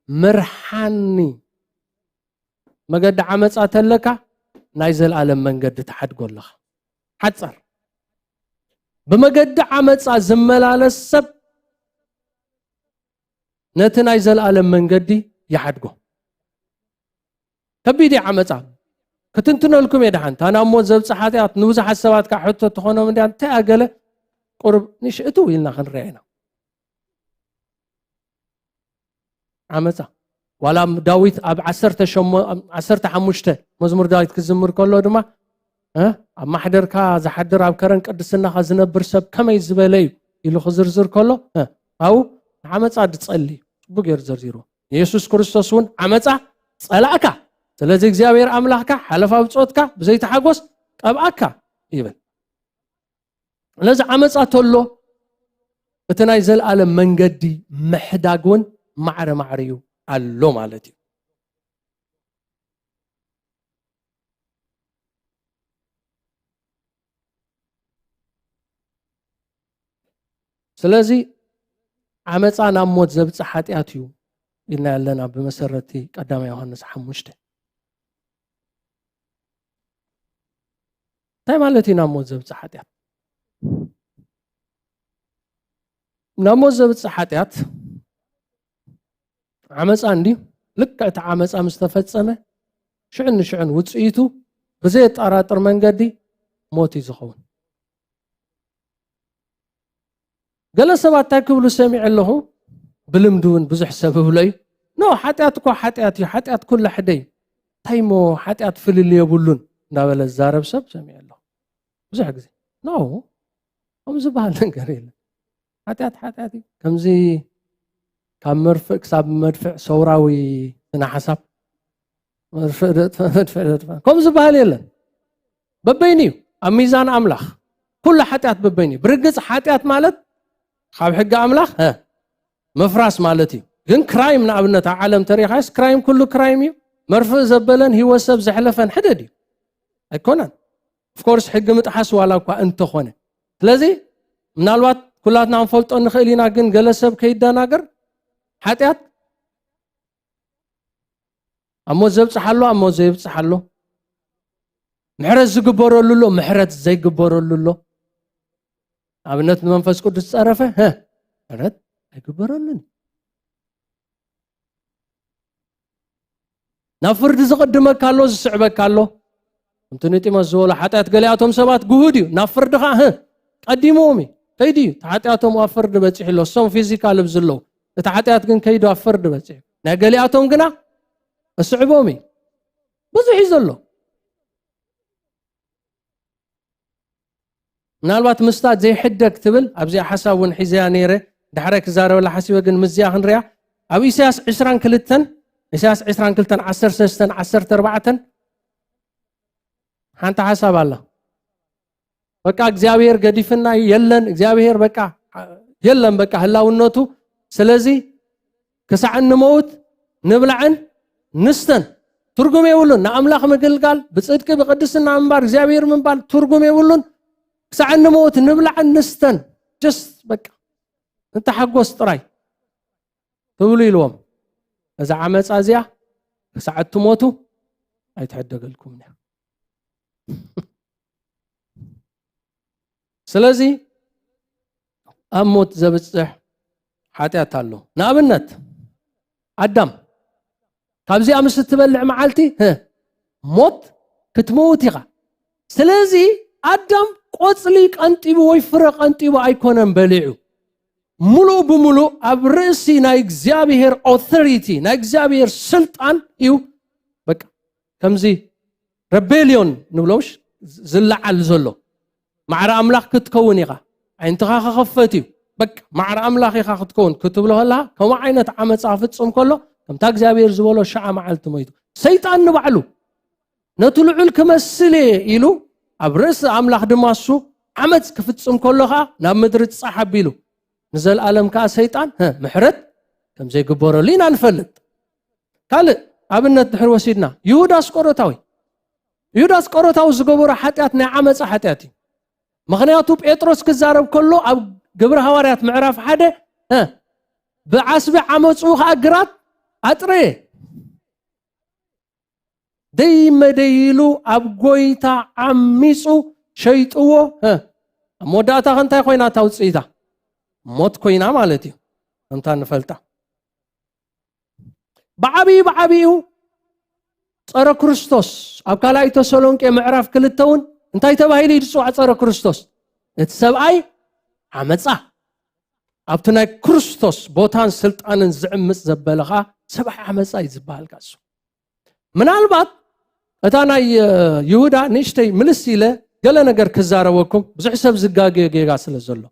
ምርሓኒ። መገዲ ዓመፃ ተለካ ናይ ዘለኣለም መንገዲ ትሓድጎ ኣለኻ። ሓፃር ብመገዲ ዓመፃ ዝመላለስ ሰብ ነቲ ናይ ዘለኣለም መንገዲ ይሓድጎ። ከቢድ ዓመፃ ክትንትነልኩም እየ። ደሓን እታ ናብ ሞት ዘብፅእ ሓጢኣት ንብዙሓት ሰባት ከዓ ሕቶ ትኾኖም እንዲያ እንታይ ኣገለ ቁሩብ ንሽእቱ ኢልና ክንሪኣ ኢና። ዓመፃ ዋላ ዳዊት ኣብ ዓሰርተ ሓሙሽተ መዝሙር ዳዊት ክዝምር ከሎ ድማ ኣብ ማሕደርካ ዝሓድር ኣብ ከረን ቅድስናኻ ዝነብር ሰብ ከመይ ዝበለ እዩ ኢሉ ክዝርዝር ከሎ ኣብኡ ንዓመፃ ድፀሊ እዩ። ፅቡቅ ገይሩ ዘርዚርዎ። የሱስ ክርስቶስ እውን ዓመፃ ፀላእካ፣ ስለዚ እግዚኣብሔር ኣምላኽካ ሓለፋ ብፆትካ ብዘይተሓጎስ ቀብኣካ ይብል። ስለዚ ዓመፃ ተሎ እቲ ናይ ዘለኣለም መንገዲ ምሕዳግ እውን ማዕረ ማዕሪኡ ኣሎ ማለት እዩ። ስለዚ ዓመፃ ናብ ሞት ዘብፅእ ሓጢኣት እዩ ኢልና ኣለና። ብመሰረቲ ቀዳማይ ዮሃንስ ሓሙሽተ እንታይ ማለት እዩ? ናብ ሞት ዘብፅእ ሓጢኣት ናብ ሞት ዘብፅእ ሓጢኣት ዓመፃ እንዲ ልክዕ እቲ ዓመፃ ምስ ተፈፀመ ሽዕን ንሽዕን ውፅኢቱ ብዘየጠራጥር መንገዲ ሞት እዩ ዝኸውን። ገለ ሰባት እንታይ ክብሉ ሰሚዐ ኣለኹ? ብልምዲ እውን ብዙሕ ሰብ እብሎ እዩ። ኖ፣ ሓጢኣት እኳ ሓጢኣት እዩ፣ ሓጢኣት ኩሉ ሕደ እዩ። እንታይ እሞ ሓጢኣት ፍልል የብሉን እንዳበለ ዝዛረብ ሰብ ሰሚዐ ኣለኹ ብዙሕ ግዜ። ኖ፣ ከምኡ ዝበሃል ነገር የለን። ሓጢኣት ሓጢኣት እዩ። ከምዚ ካብ መርፍእ ክሳብ መድፍዕ ሰውራዊ ስነ ሓሳብ መርፍእ ደጥፈ መድፍዕ ደጥፈ ከም ዝበሃል የለን። በበይኑ እዩ ኣብ ሚዛን ኣምላኽ ኩሉ ሓጢኣት በበይኑ እዩ። ብርግጽ ሓጢኣት ማለት ካብ ሕጊ ኣምላኽ ሀ ምፍራስ ማለት እዩ። ግን ክራይም ንኣብነት ኣብ ዓለም ተሪኻስ ክራይም ኩሉ ክራይም እዩ። መርፍእ ዘበለን ህይወት ሰብ ዘሕለፈን ሕደድ እዩ ኣይኮነን። ኦፍኮርስ ሕጊ ምጥሓስ ዋላ እኳ እንተኾነ ስለዚ ምናልባት ኩላትና ክንፈልጦ ንኽእል ኢና። ግን ገለ ሰብ ከይደናገር ሓጢኣት ኣብ ሞት ዘብፅሓሎ ኣብ ሞት ዘይብፅሓሎ ምሕረት ዝግበረሉ ኣሎ፣ ምሕረት ዘይግበረሉ ኣሎ። ኣብነት ንመንፈስ ቅዱስ ዝፀረፈ ሀ ምሕረት ኣይግበረሉን። ናብ ፍርዲ ዝቕድመካ ኣሎ፣ ዝስዕበካ ኣሎ። ከምቲ ኒጢሞስ ዝበሎ ሓጢኣት ገሊኣቶም ሰባት ግሁድ እዩ፣ ናብ ፍርዲ ኸዓ ህ ቀዲምዎም እዩ። ከይዱ እዩ። እቲ ሓጢኣቶም ኣብ ፍርዲ በፂሑ ኣሎ። እሶም ፊዚካል እብ ዝለዉ እቲ ሓጢኣት ግን ከይዱ ኣብ ፍርዲ በፂሑ። ናይ ገሊኣቶም ግና እስዕቦም እዩ። ብዙሕ እዩ ዘሎ። ምናልባት ምስታት ዘይሕደግ ትብል ኣብዚኣ ሓሳብ እውን ሒዘያ ነይረ። ዳሕራይ ክዛረበላ ሓሲበ ግን ምስዚኣ ክንሪያ ኣብ ኢሳያስ ዕስራን ክልተን ኢሳያስ ዕስራን ክልተን ዓሰርተ ሰለስተን ዓሰርተ ኣርባዕተን ሓንቲ ሓሳብ ኣላ። በቃ እግዚኣብሔር ገዲፍና የለን፣ እግዚኣብሔር በቃ የለን፣ በቃ ህላውነቱ። ስለዚ ክሳዕ እንመውት ንብላዕን ንስተን ትርጉም የብሉን። ንኣምላኽ ምግልጋል ብፅድቂ ብቅድስና ምንባር እግዚኣብሔር ምንባር ትርጉም የብሉን። ክሳዕ እንመውት ንብላዕን ንስተን just በቃ ንተሓጎስ ጥራይ ትብሉ ኢልዎም። እዛ ዓመፃ እዚኣ ክሳዕ እትሞቱ ኣይትሕደገልኩም እያ። ስለዚ ኣብ ሞት ዘብፅሕ ሓጢኣት ኣሎ። ንኣብነት ኣዳም ካብዚኣ ምስ እትበልዕ መዓልቲ ሞት ክትመውት ኢኻ። ስለዚ ኣዳም ቆፅሊ ቀንጢቡ ወይ ፍረ ቀንጢቡ ኣይኮነን በሊዑ። ሙሉእ ብሙሉእ ኣብ ርእሲ ናይ እግዚኣብሔር ኦቶሪቲ ናይ እግዚኣብሔር ስልጣን እዩ። በቃ ከምዚ ረቤልዮን ንብሎሽ ዝለዓል ዘሎ ማዕረ ኣምላኽ ክትከውን ኢኻ። ዓይንትኻ ክኸፈት እዩ። በቃ ማዕረ ኣምላኽ ኢኻ ክትከውን ክትብሎ ከለኻ ከምኡ ዓይነት ዓመፃ ክፍፅም ከሎ ከምታ እግዚኣብሔር ዝበሎ ሸዓ መዓልቲ ሞይቱ። ሰይጣን ንባዕሉ ነቲ ልዑል ክመስል እየ ኢሉ ኣብ ርእሲ ኣምላኽ ድማ እሱ ዓመፅ ክፍፅም ከሎ ኸዓ ናብ ምድሪ ፃሕ ኣቢሉ ንዘለኣለም ከዓ ሰይጣን ሀ ምሕረት ከም ዘይግበረሉ ኢና ንፈልጥ። ካልእ ኣብነት ድሕር ወሲድና ይሁዳ ኣስቆሮታዊ ይሁዳ ኣስቆሮታዊ ዝገበሮ ሓጢኣት ናይ ዓመፃ ሓጢኣት እዩ። ምኽንያቱ ጴጥሮስ ክዛረብ ከሎ ኣብ ግብሪ ሃዋርያት ምዕራፍ ሓደ ሀ ብዓስቢ ዓመፁ ከዓ ግራት ኣጥረየ ደይ መደይ ኢሉ ኣብ ጎይታ ዓሚፁ ሸይጥዎ። ኣብ መወዳእታ ከ እንታይ ኮይና እታ ውፅኢታ? ሞት ኮይና ማለት እዩ። ከምታ ንፈልጣ ብዓብዩ ብዓብዩ ፀረ ክርስቶስ ኣብ ካልኣይ ተሰሎንቄ ምዕራፍ ክልተ እውን እንታይ ተባሂሉ እዩ ዝፅዋዕ? ፀረ ክርስቶስ እቲ ሰብኣይ ዓመፃ ኣብቲ ናይ ክርስቶስ ቦታን ስልጣንን ዝዕምፅ ዘበለ ከዓ ሰብኣይ ዓመፃ እዩ ዝበሃል። ካሱ ምናልባት እታ ናይ ይሁዳ ንእሽተይ ምልስ ኢለ ገለ ነገር ክዛረበኩም ብዙሕ ሰብ ዝጋገዮ ጌጋ ስለ ዘሎ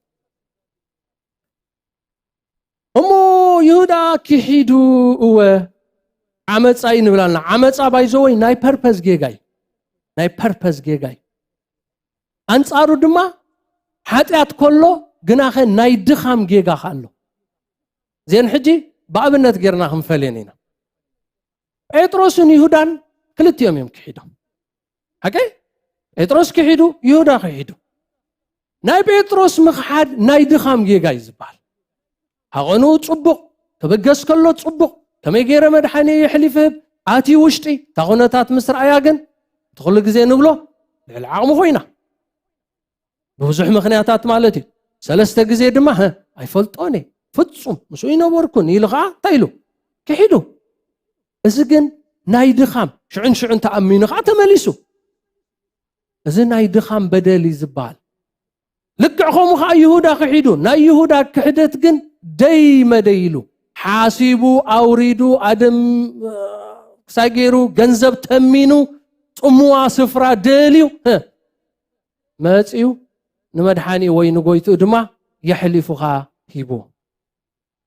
እሞ ይሁዳ ክሒዱ እወ ዓመፃ እዩ ንብላልና። ዓመፃ ባይዘወይ ናይ ፐርፐዝ ጌጋ እዩ። ናይ ፐርፐዝ ጌጋ እዩ። ኣንፃሩ ድማ ሓጢኣት ከሎ ግናኸ ናይ ድኻም ጌጋ ከ ኣሎ። እዚአን ሕጂ ብኣብነት ጌርና ክንፈልየን ኢና። ጴጥሮስን ይሁዳን ክልቲኦም እዮም ክሒዶም። ሓቀይ? ጴጥሮስ ክሒዱ፣ ይሁዳ ክሒዱ። ናይ ጴጥሮስ ምኽሓድ ናይ ድኻም ጌጋ እዩ ዝበሃል። ሃቐኑ ጽቡቕ፣ ክብገስ ከሎ ጽቡቕ፣ ከመይ ገይረ መድሓኒ የሕሊፍ ህብ፣ ኣቲ ውሽጢ፣ እታ ኩነታት ምስ ረኣያ ግን፣ እቲ ኩሉ ግዜ ንብሎ፣ ልዕሊ ዓቕሙ ኮይና። ብብዙሕ ምኽንያታት ማለት እዩ። ሰለስተ ግዜ ድማ፣ "ህእ፣ ኣይፈልጦን እየ፣ ፍጹም ምስኡ ይነበርኩን" ኢሉ ኸዓ እንታይ ኢሉ? ክሒዱ። እዚ ግን ናይ ድኻም፣ ሽዑን ሽዑን ተኣሚኑ ኸዓ ተመሊሱ። እዚ ናይ ድኻም በደል እዩ ዝበሃል። ልክዕ ከምኡ ኸዓ ይሁዳ ክሒዱ። ናይ ይሁዳ ክሕደት ግን ደይ መደይ ኢሉ። ሓሲቡ፣ ኣውሪዱ፣ ኣደም፣ ክሳይ ገይሩ፣ ገንዘብ ተሚኑ፣ ጽምዋ ስፍራ ደልዩ፣ ህ፣ መጺኡ ንመድሓኒ ወይ ንጎይትኡ ድማ የሕሊፉኻ ሂቡ።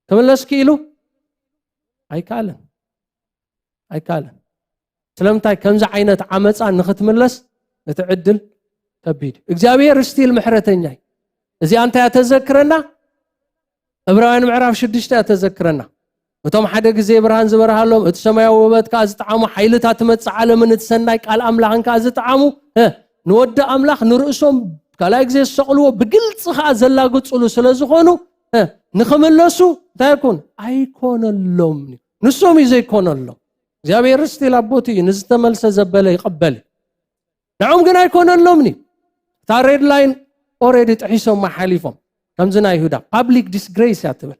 ክምለስ ክኢሉ? ኣይከኣለን። ኣይከኣለን። ስለምንታይ? ከምዚ ዓይነት ዓመፃ ንኽትምለስ እቲ ዕድል ከቢድ እዩ። እግዚኣብሔር ስቲል ምሕረተኛ እዩ። እዚኣ እንታይ እያ ተዘክረና? ዕብራውያን ምዕራፍ ሽዱሽተ እያ ተዘክረና። እቶም ሓደ ግዜ ብርሃን ዝበርሃሎም፣ እቲ ሰማያዊ ውበት ከኣ ዝጠዓሙ፣ ሓይልታት ትመጽእ ዓለምን እቲ ሰናይ ቃል ኣምላኽን ከኣ ዝጠዓሙ፣ እ፣ ንወዲ ኣምላኽ ንርእሶም ካልኣይ ግዜ ዝሰቕልዎ ብግልጺ ከኣ ዘላግጽሉ ስለ ዝኾኑ፣ እ፣ ንኽምለሱ እንታይ ይኩን? ኣይኮነሎምን እዩ። ንሶም እዩ ዘይኮነሎም። እግዚኣብሔር ስቲል ኣቦት እዩ፣ ንዝተመልሰ ዘበለ ይቐበል እዩ። ንዕም ግን ኣይኮነሎምን እዩ። እታ ሬድ ላይን ኦሬዲ ጥሒሶማ ሓሊፎም። ከምዚ ናይ ይሁዳ ፓብሊክ ዲስግሬስ እያ ትብል።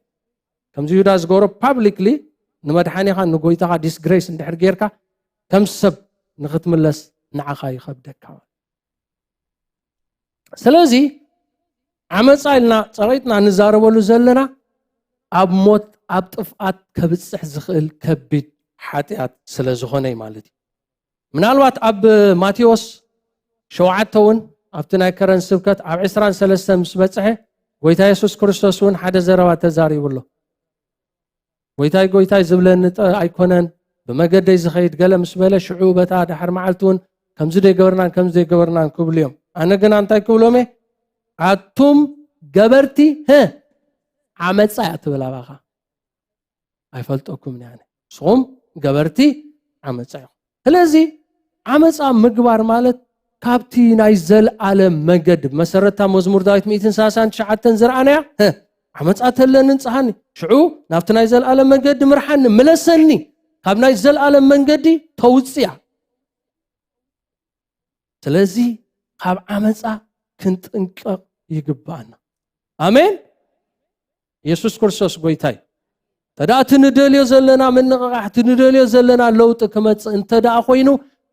ከምዚ ይሁዳ ዝገብሮ ፓብሊክሊ ንመድሓኒኻ ንጎይታኻ ዲስግሬስ እንድሕር ጌርካ ከም ሰብ ንኽትምለስ ንዓኻ ይኸብደካ። ስለዚ ዓመፃ ኢልና ፀቒጥና ንዛረበሉ ዘለና ኣብ ሞት ኣብ ጥፍኣት ከብፅሕ ዝኽእል ከቢድ ሓጢኣት ስለ ዝኾነ እዩ ማለት እዩ። ምናልባት ኣብ ማቴዎስ ሸውዓተ እውን ኣብቲ ናይ ከረን ስብከት ኣብ ዕስራን ሰለስተን ምስ በፅሐ ጎይታ የሱስ ክርስቶስ እውን ሓደ ዘረባ ተዛሪቡ ኣሎ። ጎይታይ ጎይታይ ዝብለኒ ጥ- ኣይኮነን ብመገደይ ዝኸይድ ገለ ምስ በለ ሽዑ በታ ድሓር መዓልቲ እውን ከምዚ ደይገበርናን ከምዚ ደይገበርናን ክብሉ እዮም። ኣነ ግና እንታይ ክብሎም እየ? ኣቱም ገበርቲ ህ ዓመፃ እያ ትብል ኣባኻ። ኣይፈልጠኩም ኣነ። ንስኹም ገበርቲ ዓመፃ ኢኹም። ስለዚ ዓመፃ ምግባር ማለት ካብቲ ናይ ዘለኣለም መንገዲ ብመሰረታ መዝሙር ዳዊት ሚእትን ሰላሳን ትሽዓተን ዝረኣናያ ህ፣ ዓመፃ ተለኒ ንፅሃኒ ሽዑ ናብቲ ናይ ዘለኣለም መንገዲ ምርሓኒ ምለሰኒ ካብ ናይ ዘለኣለም መንገዲ ተውፅያ። ስለዚ ካብ ዓመፃ ክንጥንቀቕ ይግባኣና። ኣሜን። የሱስ ክርስቶስ ጎይታይ። ተዳ እቲ ንደልዮ ዘለና ምንቕቓሕ እቲ ንደልዮ ዘለና ለውጢ ክመፅእ እንተ ደኣ ኮይኑ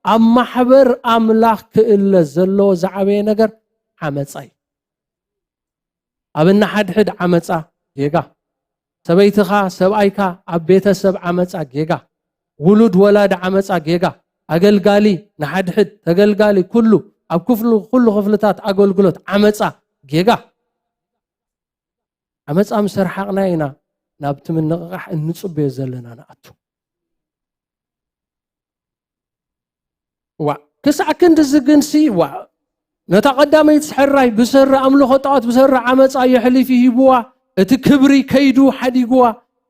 ኣብ ማሕበር ኣምላኽ ክእለ ዘለዎ ዝዓበየ ነገር ዓመፃ እዩ። ኣብ እናሓድሕድ ዓመፃ ጌጋ፣ ሰበይትኻ ሰብኣይካ ኣብ ቤተሰብ ዓመፃ ጌጋ፣ ውሉድ ወላድ ዓመፃ ጌጋ፣ ኣገልጋሊ ንሓድሕድ ተገልጋሊ ኩሉ ኣብ ክፍሉ ኩሉ ክፍልታት ኣገልግሎት ዓመፃ ጌጋ። ዓመፃ ምስ ኣርሓቕና ኢና ናብቲ ምንቕቓሕ እንፅበዮ ዘለና ንኣቱ። ዋ ክሳዕ ክንድዚ ግንሲ ዋ ነታ ቀዳመይቲ ሕራይ ብሰሪ ኣምልኾ ጣዖት ብሰሪ ዓመፃ የሕሊፉ ሂብዋ፣ እቲ ክብሪ ከይዱ ሓዲግዋ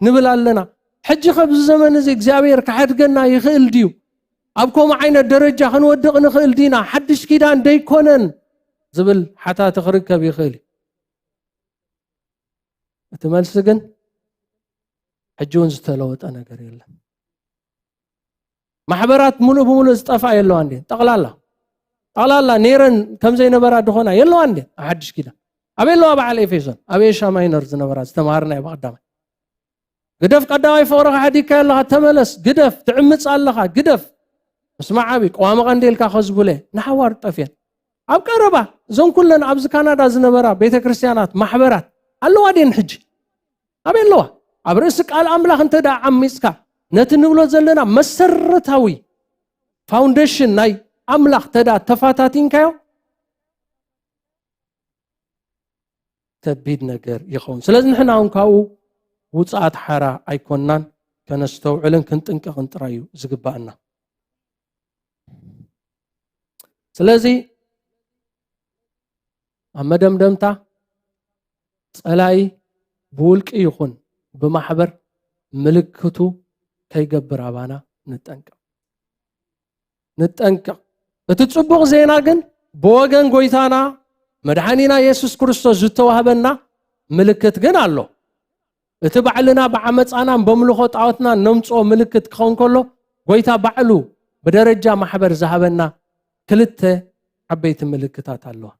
ንብል ኣለና። ሕጂ ከብዚ ዘመን እዚ እግዚኣብሔር ክሓድገና ይኽእል ድዩ? ኣብ ከምኡ ዓይነት ደረጃ ክንወድቕ ንኽእል ዲና? ሓድሽ ኪዳን ደይኮነን ዝብል ሓታቲ ክርከብ ይኽእል እዩ። እቲ መልሲ ግን ሕጂ እውን ዝተለወጠ ነገር የለን። ማሕበራት ሙሉእ ብሙሉእ ዝጠፋ የለዋ እንዴ? ጠቕላላ ጠቕላላ ነይረን ከም ዘይነበራ ድኾና የለዋ እንዴ? ኣብ ሓድሽ ኪዳን ኣበይ ኣለዋ? በዓል ኤፌሶን ኣብ ኤሻ ማይነር ዝነበራ ዝተምሃርናዮ ብቐዳማይ። ግደፍ ቀዳማይ ፍቕርኻ ሓዲግካዮ ኣለኻ፣ ተመለስ። ግደፍ ትዕምፅ ኣለኻ፣ ግደፍ። ምስማዕ ዓቢ ቅዋመ ቀንዴልካ ከዝቡለ ንሓዋር ጠፍየን። ኣብ ቀረባ እዞን ኩለን ኣብዚ ካናዳ ዝነበራ ቤተ ክርስቲያናት ማሕበራት ኣለዋ ድየን ሕጂ? ኣበይ ኣለዋ? ኣብ ርእሲ ቃል ኣምላኽ እንተ ደኣ ዓሚፅካ ነቲ ንብሎ ዘለና መሰረታዊ ፋውንዴሽን ናይ ኣምላኽ እንተ ደኣ ተፋታቲንካዮ ከቢድ ነገር ይኸውን። ስለዚ ንሕና እውን ካብኡ ውፅኣት ሓራ ኣይኮንናን፣ ከነስተውዕልን ክንጥንቀቕን ጥራይ እዩ ዝግባኣና። ስለዚ ኣብ መደምደምታ ፀላኢ ብውልቂ ይኹን ብማሕበር ምልክቱ ከይገብር ኣባና ንጠንቀቕ። ንጠንቀቕ። እቲ ጽቡቕ ዜና ግን ብወገን ጎይታና መድሓኒና የሱስ ክርስቶስ ዝተዋህበና ምልክት ግን ኣሎ። እቲ ባዕልና ብዓመፃናን በምልኾ ጣዖትና ነምፅኦ ምልክት ክኸውን ከሎ፣ ጎይታ ባዕሉ ብደረጃ ማሕበር ዝሃበና ክልተ ዓበይቲ ምልክታት ኣለዋ።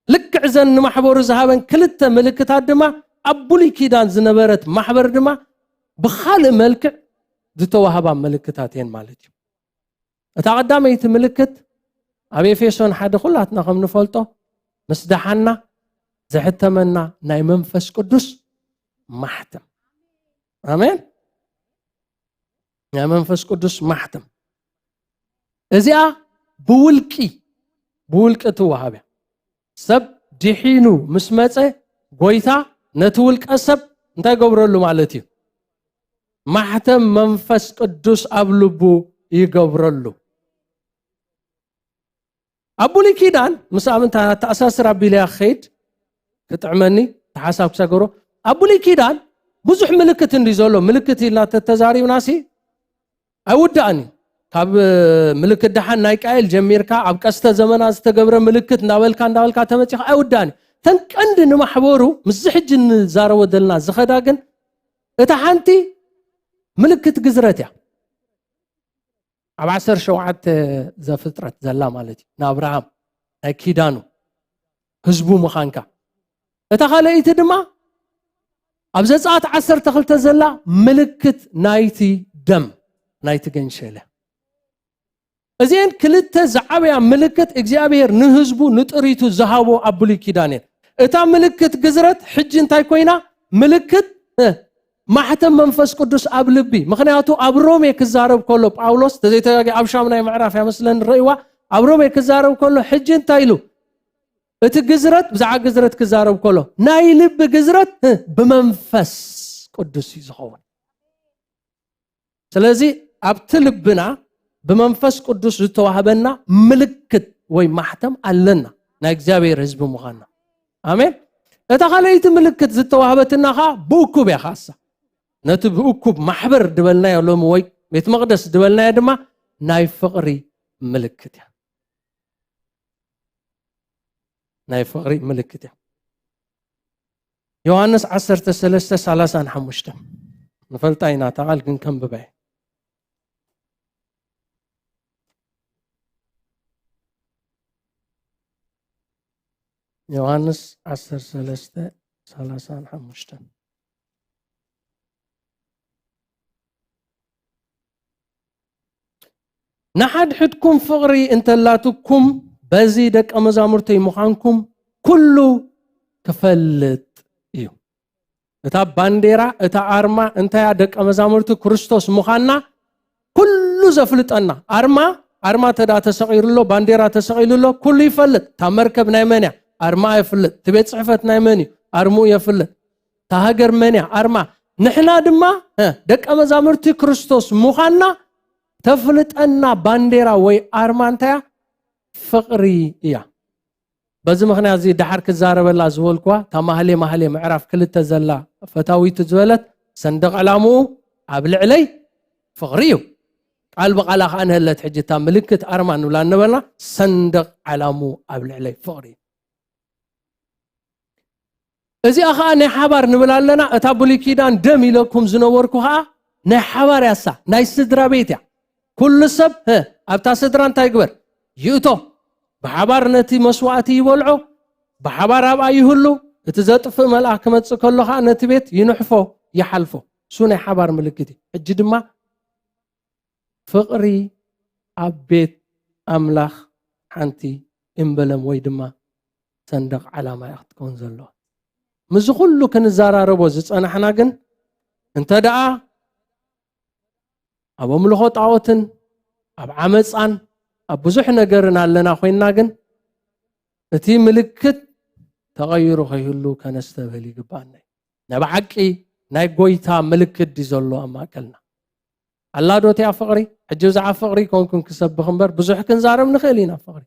ልክዕ ዘን ንማሕበሩ ዝሃበን ክልተ ምልክታት ድማ ኣብ ብሉይ ኪዳን ዝነበረት ማሕበር ድማ ብኻልእ መልክዕ ዝተዋህባ ምልክታት እየን ማለት እዩ። እታ ቀዳመይቲ ምልክት ኣብ ኤፌሶን ሓደ ኩላትና ከም ንፈልጦ ምስ ደሓና ዘሕተመና ናይ መንፈስ ቅዱስ ማሕተም። ኣሜን። ናይ መንፈስ ቅዱስ ማሕተም። እዚኣ ብውልቂ፣ ብውልቂ ትወሃብ እያ። ሰብ ድሒኑ ምስ መጸ ጎይታ ነቲ ውልቀ ሰብ እንታይ ገብረሉ ማለት እዩ? ማሕተም መንፈስ ቅዱስ ኣብ ልቡ ይገብረሉ። ኣብ ብሉይ ኪዳን ምስ ኣብ እንታይ ኣተኣሳስር ኣቢለያ ክኸይድ ክጥዕመኒ ተሓሳብ ክሰገሮ። ኣብ ብሉይ ኪዳን ብዙሕ ምልክት እንዲ ዘሎ ምልክት ኢልና ተተዛሪብናሲ ኣይውዳእን እዩ። ካብ ምልክት ደሓን ናይ ቃየል ጀሚርካ ኣብ ቀስተ ዘመና ዝተገብረ ምልክት እንዳበልካ እንዳበልካ ተመፂኻ ኣይውዳእን እዩ። ተን ቀንዲ ንማሕበሩ ምስዚ ሕጂ እንዛረቦ ዘለና ዝኸዳ ግን እታ ሓንቲ ምልክት ግዝረት እያ። ኣብ ዓሰርተ ሸውዓተ ዘፍጥረት ዘላ ማለት እዩ። ንኣብርሃም ናይ ኪዳኑ ህዝቡ ምዃንካ። እታ ካልኣይቲ ድማ ኣብ ዘጸኣት ዓሰርተ ክልተ ዘላ ምልክት ናይቲ ደም ናይቲ ገንሸለ። እዚአን ክልተ ዝዓበያ ምልክት እግዚኣብሔር ንህዝቡ ንጥሪቱ ዝሃቦ ኣብ ብሉይ ኪዳን እየን። እታ ምልክት ግዝረት ሕጂ እንታይ ኮይና? ምልክት እ፣ ማሕተም መንፈስ ቅዱስ ኣብ ልቢ። ምኽንያቱ ኣብ ሮሜ ክዛረብ ከሎ ጳውሎስ ተዘይተጋጊ ኣብ ሻምናይ ምዕራፍ እያ መስለኒ ንርእይዋ። ኣብ ሮሜ ክዛረብ ከሎ ሕጂ እንታይ ኢሉ? እቲ ግዝረት ብዛዕባ ግዝረት ክዛረብ ከሎ ናይ ልቢ ግዝረት እ፣ ብመንፈስ ቅዱስ እዩ ዝኸውን። ስለዚ ኣብቲ ልብና ብመንፈስ ቅዱስ ዝተዋህበና ምልክት ወይ ማሕተም ኣለና ናይ እግዚኣብሔር ህዝቢ ምዃንና። ኣሜን። እታ ካልኣይቲ ምልክት ዝተዋህበትና ኸዓ ብእኩብ እያ ኸዓሳ። ነቲ ብእኩብ ማሕበር ድበልናዮ ሎሚ ወይ ቤት መቕደስ ድበልናዮ ድማ ናይ ፍቕሪ ምልክት እያ። ናይ ፍቕሪ ምልክት እያ። ዮሃንስ ዓሰርተ ሰለስተ ሰላሳን ሓሙሽተን ንፈልጣ ኢና፣ እታ ቃል ግን ከንብባ እየ። ዮሃንስ ዓሰርተ ሰለስተ ሰላሳን ሓሙሽተን። ንሓድሕድኩም ፍቕሪ እንተላትኩም በዚ ደቀ መዛሙርተይ ምዃንኩም ኩሉ ክፈልጥ እዩ። እታ ባንዴራ፣ እታ ኣርማ እንታያ? ደቀ መዛሙርቲ ክርስቶስ ምዃንና ኩሉ ዘፍልጠና። ኣርማ፣ ኣርማ ተዳ ተሰቒሉ ኣሎ፣ ባንዴራ ተሰቒሉ ኣሎ፣ ኩሉ ይፈልጥ። እታ መርከብ ናይ መን እያ? ኣርማ የፍልጥ። እቲ ቤት ጽሕፈት ናይ መን እዩ? ኣርምኡ የፍልጥ። እታ ሃገር መን እያ? ኣርማ። ንሕና ድማ እ፣ ደቀ መዛሙርቲ ክርስቶስ ምዃንና ተፍልጠና ባንዴራ ወይ ኣርማ እንታይ እያ? ፍቕሪ እያ። በዚ ምኽንያት እዚ ደሓር ክዛረበላ ዝበልኩዋ እታ ማህሌ ማህሌ ምዕራፍ ክልተ ዘላ ፈታዊቱ ዝበለት ሰንደቕ ዕላምኡ ኣብ ልዕለይ ፍቕሪ እዩ። ቃል ብቓላ ከኣ ንህለት ሕጂ እታ ምልክት ኣርማ ንብላ እንበልና ሰንደቕ ዕላምኡ ኣብ ልዕለይ ፍቕሪ እዩ። እዚኣ ኸዓ ናይ ሓባር ንብል ኣለና። እታ ብሉይ ኪዳን ደም ኢለኩም ዝነበርኩ ኸዓ ናይ ሓባር ያሳ ናይ ስድራ ቤት እያ። ኩሉ ሰብ ሀ ኣብታ ስድራ እንታይ ግበር ይእቶ፣ ብሓባር ነቲ መስዋእቲ ይበልዖ፣ ብሓባር ኣብኣ ይህሉ። እቲ ዘጥፍእ መልኣኽ ክመጽእ ከሎ ኸዓ ነቲ ቤት ይንሕፎ፣ ይሓልፎ። እሱ ናይ ሓባር ምልክት እዩ። ሕጂ ድማ ፍቕሪ ኣብ ቤት ኣምላኽ ሓንቲ እምበለም ወይ ድማ ሰንደቕ ዓላማ እያ ክትከውን ዘለዋ። ምስዚ ኩሉ ክንዘራረቦ ዝጸናሕና ግን እንተ ደኣ ኣብ ኣምልኾ ጣዖትን ኣብ ዓመጻን ኣብ ብዙሕ ነገርን ኣለና ኮይንና ግን እቲ ምልክት ተቐይሩ ከይህሉ ከነስተብህል ይግባኣና እዩ። ናይ ብሓቂ ናይ ጎይታ ምልክት ድዩ ዘሎ ኣብ ማእከልና? ኣላ ዶ እቲኣ ፍቕሪ? ሕጂ ብዛዕባ ፍቕሪ ኮንኩም ክሰብኽ እምበር ብዙሕ ክንዛረብ ንኽእል ኢና ፍቕሪ።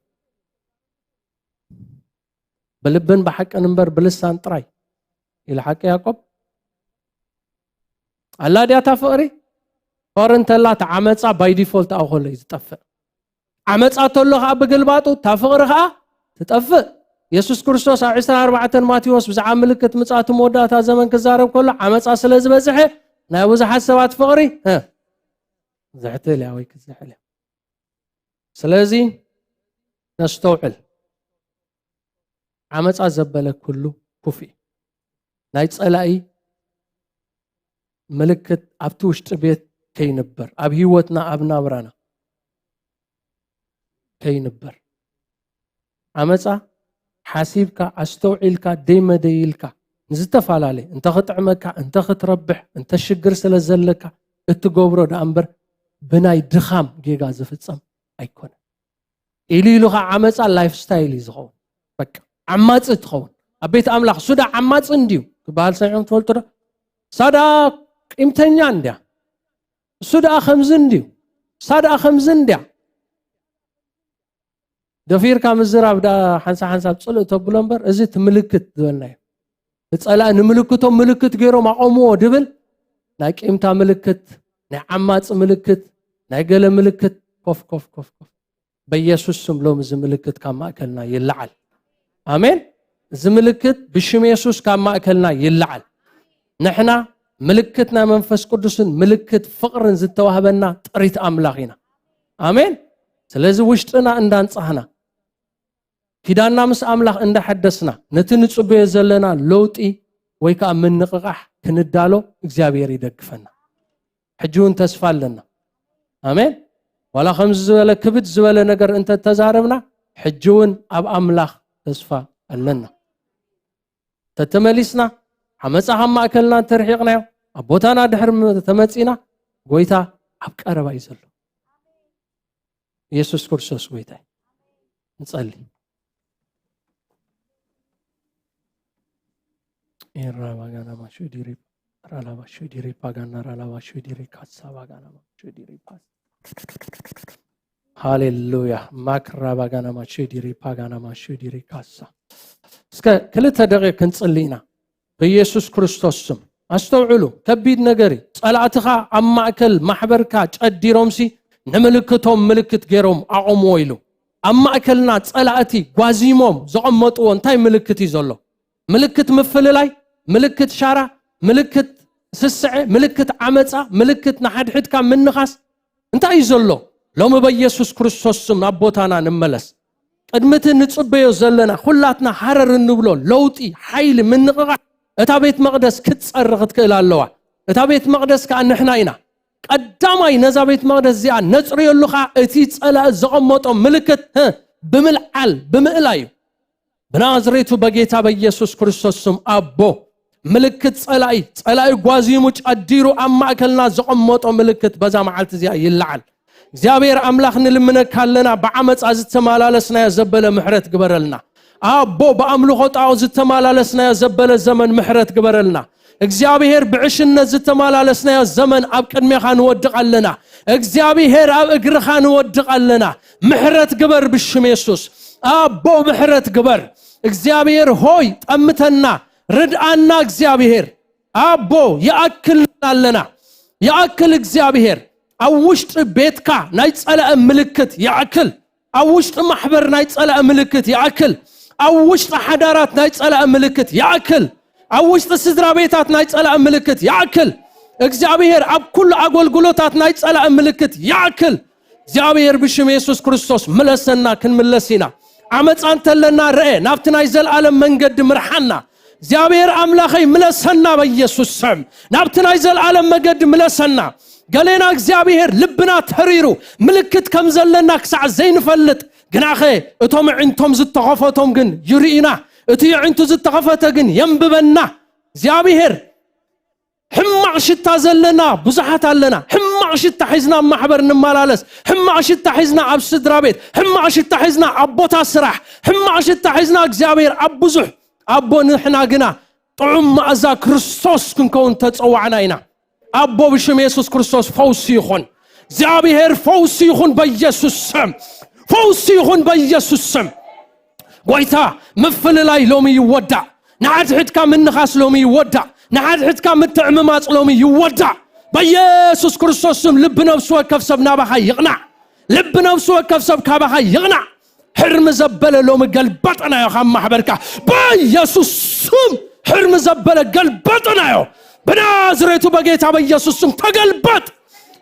ብልብን ብሓቅን እምበር ብልሳን ጥራይ ኢሉ ሓቂ ያዕቆብ። ኣላ ድያ እታ ፍቕሪ? ፍቕሪ እንተላ እቲ ዓመፃ ባይ ዲፎልት ኣብኡ ከሎ እዩ ዝጠፍእ። ዓመፃ ተሎ ከዓ ብግልባጡ እታ ፍቕሪ ከዓ ትጠፍእ። የሱስ ክርስቶስ ኣብ ዕስራን ኣርባዕተን ማቴዎስ ብዛዕባ ምልክት ምጽኣቱ መወዳእታ ዘመን ክዛረብ ከሎ፣ ዓመጻ ስለ ዝበዝሐ ናይ ብዙሓት ሰባት ፍቕሪ፣ እ፣ ዝሕትል እያ ወይ ክዝሕል እያ። ስለዚ ነስተውዕል። ዓመጻ ዘበለ ኩሉ ክፉእ እዩ። ናይ ጸላኢ ምልክት ኣብቲ ውሽጢ ቤት ከይንበር፣ ኣብ ህይወትና፣ ኣብ ናብራና ከይንበር። ዓመጻ ሓሲብካ፣ ኣስተውዒልካ፣ ደይመደይልካ፣ ንዝተፈላለየ፣ እንተ ክጥዕመካ፣ እንተ ክትረብሕ፣ እንተ ሽግር ስለ ዘለካ እትገብሮ ደኣ እምበር፣ ብናይ ድኻም ጌጋ ዝፍጸም ኣይኮነን። ኢሉ ኢሉ ኸዓ ዓመጻ ላይፍ ስታይል እዩ ዝኸውን። በቃ ዓማጺ ትኸውን። ኣብ ቤት ኣምላኽ፣ "እሱ ደኣ ዓማጺ እንድዩ" ክበሃል ሰሚዕኩም ትፈልጡ ዶ? "እሳ ደኣ ቂምተኛ እንድያ፣ እሱ ደኣ ከምዚ እንድዩ፣ እሳ ደኣ ከምዚ እንድያ" ደፊርካ ምዝራብ ደኣ ሓንሳብ ሓንሳብ ጽልእ ተብሎ እምበር፣ እዚ እቲ ምልክት ዝበልናዮ። ንጸላኢ ንምልክቶም ምልክት ገይሮም ኣቆምዎ ድብል፣ ናይ ቂምታ ምልክት፣ ናይ ዓማጺ ምልክት፣ ናይ ገለ ምልክት፣ ኮፍ፣ ኮፍ፣ ኮፍ፣ ኮፍ። በኢየሱስ ስም ሎም እዚ ምልክት ካብ ማእከልና ይለዓል። ኣሜን። እዚ ምልክት ብሽም የሱስ ካብ ማእከልና ይለዓል። ንሕና ምልክት ናይ መንፈስ ቅዱስን ምልክት ፍቕርን ዝተዋህበና ጥሪት ኣምላኽ ኢና። ኣሜን። ስለዚ ውሽጥና እንዳንጻህና፣ ኪዳንና ምስ ኣምላኽ እንዳሐደስና፣ ነቲ ንጽበዮ ዘለና ለውጢ ወይ ከኣ ምንቕቓሕ ክንዳሎ እግዚኣብሔር ይደግፈና። ሕጂ እውን ተስፋ ኣለና። ኣሜን። ዋላ ከምዚ ዝበለ ክብድ ዝበለ ነገር እንተ ተዛረብና፣ ሕጂ እውን ኣብ ኣምላኽ ተስፋ ኣለና። ተተመሊስና፣ ዓመጻ ካብ ማእከልና እንተርሒቕናዮ፣ ኣብ ቦታና ድሕር ም-፣ ተመጺና፣ ጎይታ ኣብ ቀረባ እዩ ዘሎ። ኢየሱስ ክርስቶስ ጎይታ እዩ። ንጸሊ። ኤራ ባጋና ማሾ ዲሪ፣ ራላ ማሾ ዲሪ፣ ፓጋና ራላ ማሾ ዲሪ፣ ካሳ ባጋና ማሾ ዲሪ፣ ፓስ። ሃሌሉያ። ማክራ ባጋና ማሾ ዲሪ፣ ፓጋና ማሾ ዲሪ፣ ካሳ። እስከ ክልተ ደቂቕ ክንጽሊ ኢና። በኢየሱስ ክርስቶስ ስም። ኣስተውዕሉ፣ ከቢድ ነገር እዩ። ጸላእትኻ ኣብ ማእከል ማሕበርካ ጨዲሮምሲ ንምልክቶም ምልክት ገይሮም ኣቆምዎ ኢሉ። ኣብ ማእከልና ጸላእቲ ጓዚሞም ዘቐመጥዎ እንታይ ምልክት እዩ ዘሎ? ምልክት ምፍልላይ፣ ምልክት ሻራ፣ ምልክት ስስዐ፣ ምልክት ዓመጻ፣ ምልክት ንሓድሕድካ ምንኻስ፣ እንታይ እዩ ዘሎ? ሎሚ በኢየሱስ ክርስቶስ ስም ናብ ቦታና ንመለስ። ቅድሚ እቲ ንጽበዮ ዘለና፣ ኩላትና ሃረር እንብሎ ለውጢ፣ ሓይሊ፣ ምንቕቓሕ፣ እታ ቤት መቕደስ ክትጸሪ ክትክእል ኣለዋ። እታ ቤት መቕደስ ከኣ ንሕና ኢና። ቀዳማይ ነዛ ቤት መቕደስ እዚኣ ነጽርየሉ ከኣ እቲ ጸላኢ ዘቐመጦ ምልክት፣ ህ፣ ብምልዓል፣ ብምእላይ እዩ። ብናዝሬቱ በጌታ በኢየሱስ ክርስቶስ ስም ኣቦ፣ ምልክት ጸላኢ፣ ጸላኢ ጓዚሙ ጨዲሩ ኣብ ማእከልና ዘቐመጦ ምልክት በዛ መዓልቲ እዚኣ ይለዓል። እግዚኣብሔር ኣምላኽ ንልምነካ ኣለና፣ ብዓመጻ ዝተመላለስናዮ ዘበለ ምሕረት ግበረልና። ኣቦ ብኣምልኾ ጣዖት ዝተመላለስናዮ ዘበለ ዘመን ምሕረት ግበረልና። እግዚኣብሔር ብዕሽነት ዝተመላለስናዮ ዘመን ኣብ ቅድሜኻ ንወድቕ ኣለና። እግዚኣብሔር ኣብ እግርኻ ንወድቕ ኣለና። ምሕረት ግበር ብሽም የሱስ። ኣቦ ምሕረት ግበር። እግዚኣብሔር ሆይ ጠምተና፣ ርድኣና እግዚኣብሔር። ኣቦ ይኣክል ኣለና። ይኣክል እግዚኣብሔር። ኣብ ውሽጢ ቤትካ ናይ ጸላኢ ምልክት ይኣክል። ኣብ ውሽጢ ማሕበር ናይ ጸላኢ ምልክት ይኣክል። ኣብ ውሽጢ ሓዳራት ናይ ጸላኢ ምልክት ይኣክል። ኣብ ውሽጢ ስድራ ቤታት ናይ ጸላኢ ምልክት ይኣክል። እግዚኣብሔር ኣብ ኩሉ ኣገልግሎታት ናይ ጸላኢ ምልክት ይኣክል። እግዚኣብሔር ብሽም የሱስ ክርስቶስ ምለሰና፣ ክንምለስ ኢና። ዓመፃ እንተለና ርአ፣ ናብቲ ናይ ዘለዓለም መንገዲ ምርሓና። እግዚኣብሔር ኣምላኸይ ምለሰና በኢየሱስ ስም። ናብቲ ናይ ዘለዓለም መገዲ ምለሰና። ገሌና እግዚኣብሔር ልብና ተሪሩ ምልክት ከም ዘለና ክሳዕ ዘይንፈልጥ፣ ግናኸ እቶም ኣዒንቶም ዝተኸፈቶም ግን ይርእዩና፣ እቲ ኣዒንቱ ዝተኸፈተ ግን የንብበና። እግዚኣብሔር ሕማቕ ሽታ ዘለና ብዙሓት ኣለና። ሕማቕ ሽታ ሒዝና ኣብ ማሕበር ንመላለስ፣ ሕማቕ ሽታ ሒዝና ኣብ ስድራ ቤት፣ ሕማቕ ሽታ ሒዝና ኣብ ቦታ ስራሕ፣ ሕማቕ ሽታ ሒዝና እግዚኣብሔር ኣብ ብዙሕ። ኣቦ ንሕና ግና ጥዑም መኣዛ ክርስቶስ ክንከውን ተጸዋዕና ኢና። ኣቦ ብሽም የሱስ ክርስቶስ ፈውሲ ይኹን። እግዚኣብሔር ፈውሲ ይኹን በኢየሱስ ስም። ፈውሲ ይኹን በኢየሱስ ስም። ጎይታ ምፍልላይ ሎሚ ይወዳእ። ንሓድሕድካ ምንኻስ ሎሚ ይወዳእ። ንሓድሕድካ ምትዕምማፅ ሎሚ ይወዳእ። በኢየሱስ ክርስቶስ ስም ልቢ ነብሲ ወከፍ ሰብ ናባኻ ይቕናዕ። ልቢ ነብሲ ወከፍ ሰብ ካባኻ ይቕናዕ። ሕርሚ ዘበለ ሎሚ ገልበጥናዮ ካብ ማሕበርካ በኢየሱስ ስም። ሕርሚ ዘበለ ገልበጥናዮ ብናዝሬቱ በጌታ በኢየሱስ ስም። ተገልበጥ።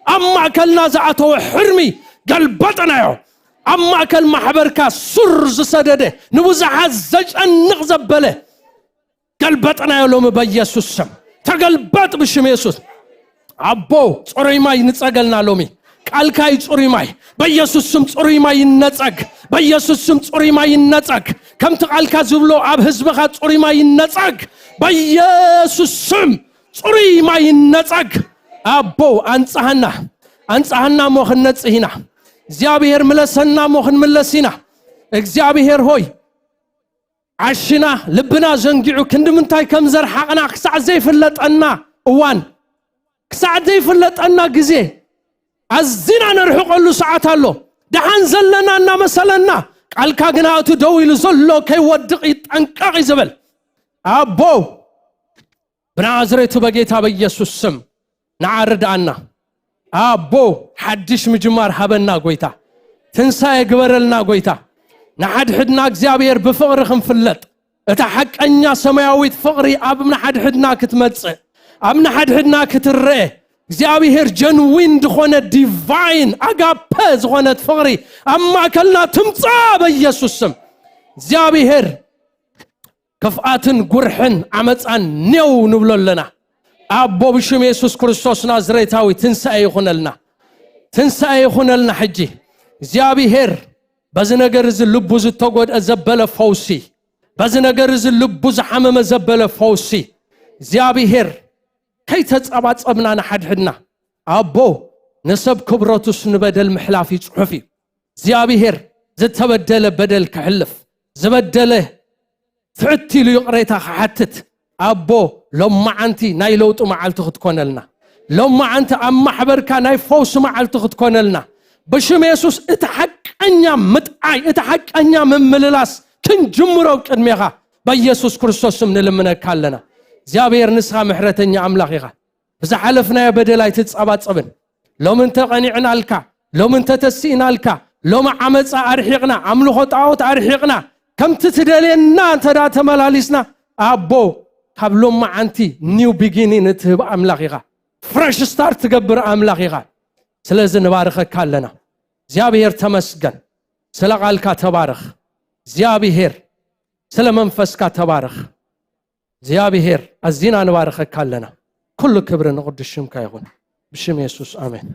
ኣብ ማእከልና ዝኣተወ ሕርሚ ገልበጥናዮ። ኣብ ማእከል ማሕበርካ ሱር ዝሰደደ ንብዙሓት ዘጨንቕ ዘበለ ገልበጥናዮ ሎሚ በኢየሱስ ስም። ተገልበጥ ብሽም የሱስ። ኣቦ ጽሩይ ማይ ንጸገልና ሎሚ። ቃልካ እዩ ጽሩይ ማይ። በኢየሱስ ስም ጽሩይ ማይ ይነጸግ። በኢየሱስ ስም ጽሩይ ማይ ይነጸግ። ከምቲ ቃልካ ዝብሎ ኣብ ህዝብኻ ጽሩይ ማይ ይነጸግ። በኢየሱስ ስም ጽሩይ ማይ ይነጸግ። ኣቦ ኣንጻሃና። ኣንጻሃና እሞ ክንነጽህ ኢና። እግዚኣብሔር ምለሰና እሞ ክንምለስ ኢና። እግዚኣብሔር ሆይ ዓሽና ልብና ዘንጊዑ ክንዲ ምንታይ ከም ዘርሓቕና ክሳዕ ዘይፍለጠና እዋን፣ ክሳዕ ዘይፍለጠና ግዜ ኣዚና ነርሕቐሉ ሰዓት ኣሎ። ደሓን ዘለና እናመሰለና ቃልካ ግና እቲ ደው ኢሉ ዘሎ ከይወድቕ ይጠንቀቕ እዩ ዝብል። ኣቦ ብናዝሬቱ በጌታ በኢየሱስ ስም ንዓ ርድኣና። ኣቦ ሓድሽ ምጅማር ሃበና ጎይታ። ትንሳኤ ግበረልና ጎይታ። ንሓድሕድና እግዚኣብሔር ብፍቕሪ ክንፍለጥ፣ እታ ሓቀኛ ሰማያዊት ፍቕሪ ኣብ ንሓድሕድና ክትመጽእ፣ ኣብ ንሓድሕድና ክትረአ፣ እግዚኣብሔር ጀንዊን ዝኾነ ዲቫይን ኣጋፐ ዝኾነት ፍቕሪ ኣብ ማእከልና ትምጻእ በኢየሱስ ስም። እግዚኣብሔር ክፍኣትን ጉርሕን ዓመፃን ኔው ንብሎ ኣለና። ኣቦ ብሽም የሱስ ክርስቶስ ናዝሬታዊ ትንሳኤ ይኹነልና። ትንሳኤ ይኹነልና ሕጂ። እግዚኣብሔር በዚ ነገር እዚ ልቡ ዝተጎድአ ዘበለ ፈውሲ፣ በዚ ነገር እዚ ልቡ ዝሓመመ ዘበለ ፈውሲ፣ እግዚኣብሔር ከይተጸባጸብና ንሓድሕድና። ኣቦ ንሰብ ክብረቱስ ንበደል ምሕላፍ እዩ ጽሑፍ እዩ። እግዚኣብሔር ዝተበደለ በደል ክሕልፍ፣ ዝበደለ ትሕት ኢሉ ይቕሬታ ክሓትት። ኣቦ ሎማዓንቲ ናይ ለውጢ መዓልቲ ክትኮነልና፣ ሎማዓንቲ ኣብ ማሕበርካ ናይ ፈውሲ መዓልቲ ክትኮነልና ብሽም የሱስ እቲ ሓቀኛ ምጥዓይ፣ እቲ ሓቀኛ ምምልላስ ክንጅምሮ ኣብ ቅድሜኻ በኢየሱስ ክርስቶስ ስም ንልምነካ ኣለና። እግዚኣብሔር ንስኻ ምሕረተኛ ኣምላኽ ኢኻ። ብዝሓለፍናዮ በደል ኣይትጸባጸብን። ሎሚ እንተ ቀኒዕናልካ፣ ሎሚ እንተ ተሲእናልካ፣ ሎሚ ዓመፃ ኣርሒቕና፣ ኣምልኾ ጣዖት ኣርሒቕና፣ ከምቲ ትደልየና እንተ ደኣ ተመላሊስና፣ ኣቦ ካብ ሎማዓንቲ ኒው ቢጊኒን እትህብ ኣምላኽ ኢኻ። ፍረሽ ስታርት ትገብር ኣምላኽ ኢኻ። ስለዚ ንባርኸካ ኣለና። እግዚኣብሔር ተመስገን። ስለ ቃልካ ተባረኽ። እግዚኣብሔር ስለ መንፈስካ ተባረኽ። እግዚኣብሔር ኣዚና ንባርኸካ ኣለና። ኩሉ ክብሪ ንቕዱስ ሽምካ ይኹን። ብሽም የሱስ ኣሜን።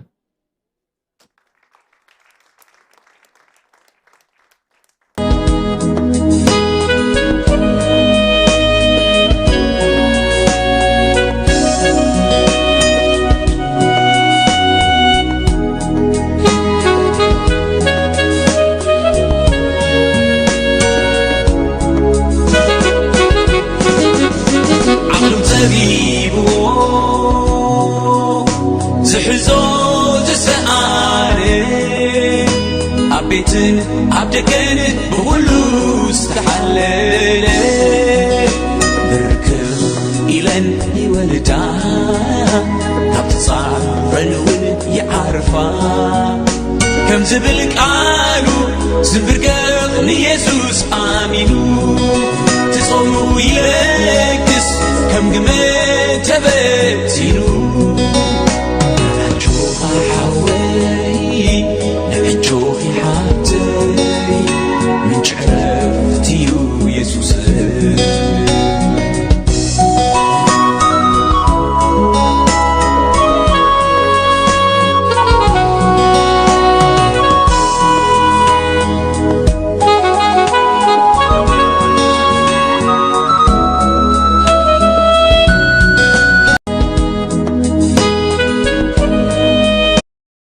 ዓቕሉ ጸቢብዎ ዝሕዞ ዝሰኣነ ኣብ ቤትን ኣብ ደገን ብኹሉ ዝተሓለለ ብርክኽ ኢለን ይወልዳ ካብ ትጻረን እውን ይዓርፋ ከም ዝብል ቃሉ ዝብርገኽ ንየሱስ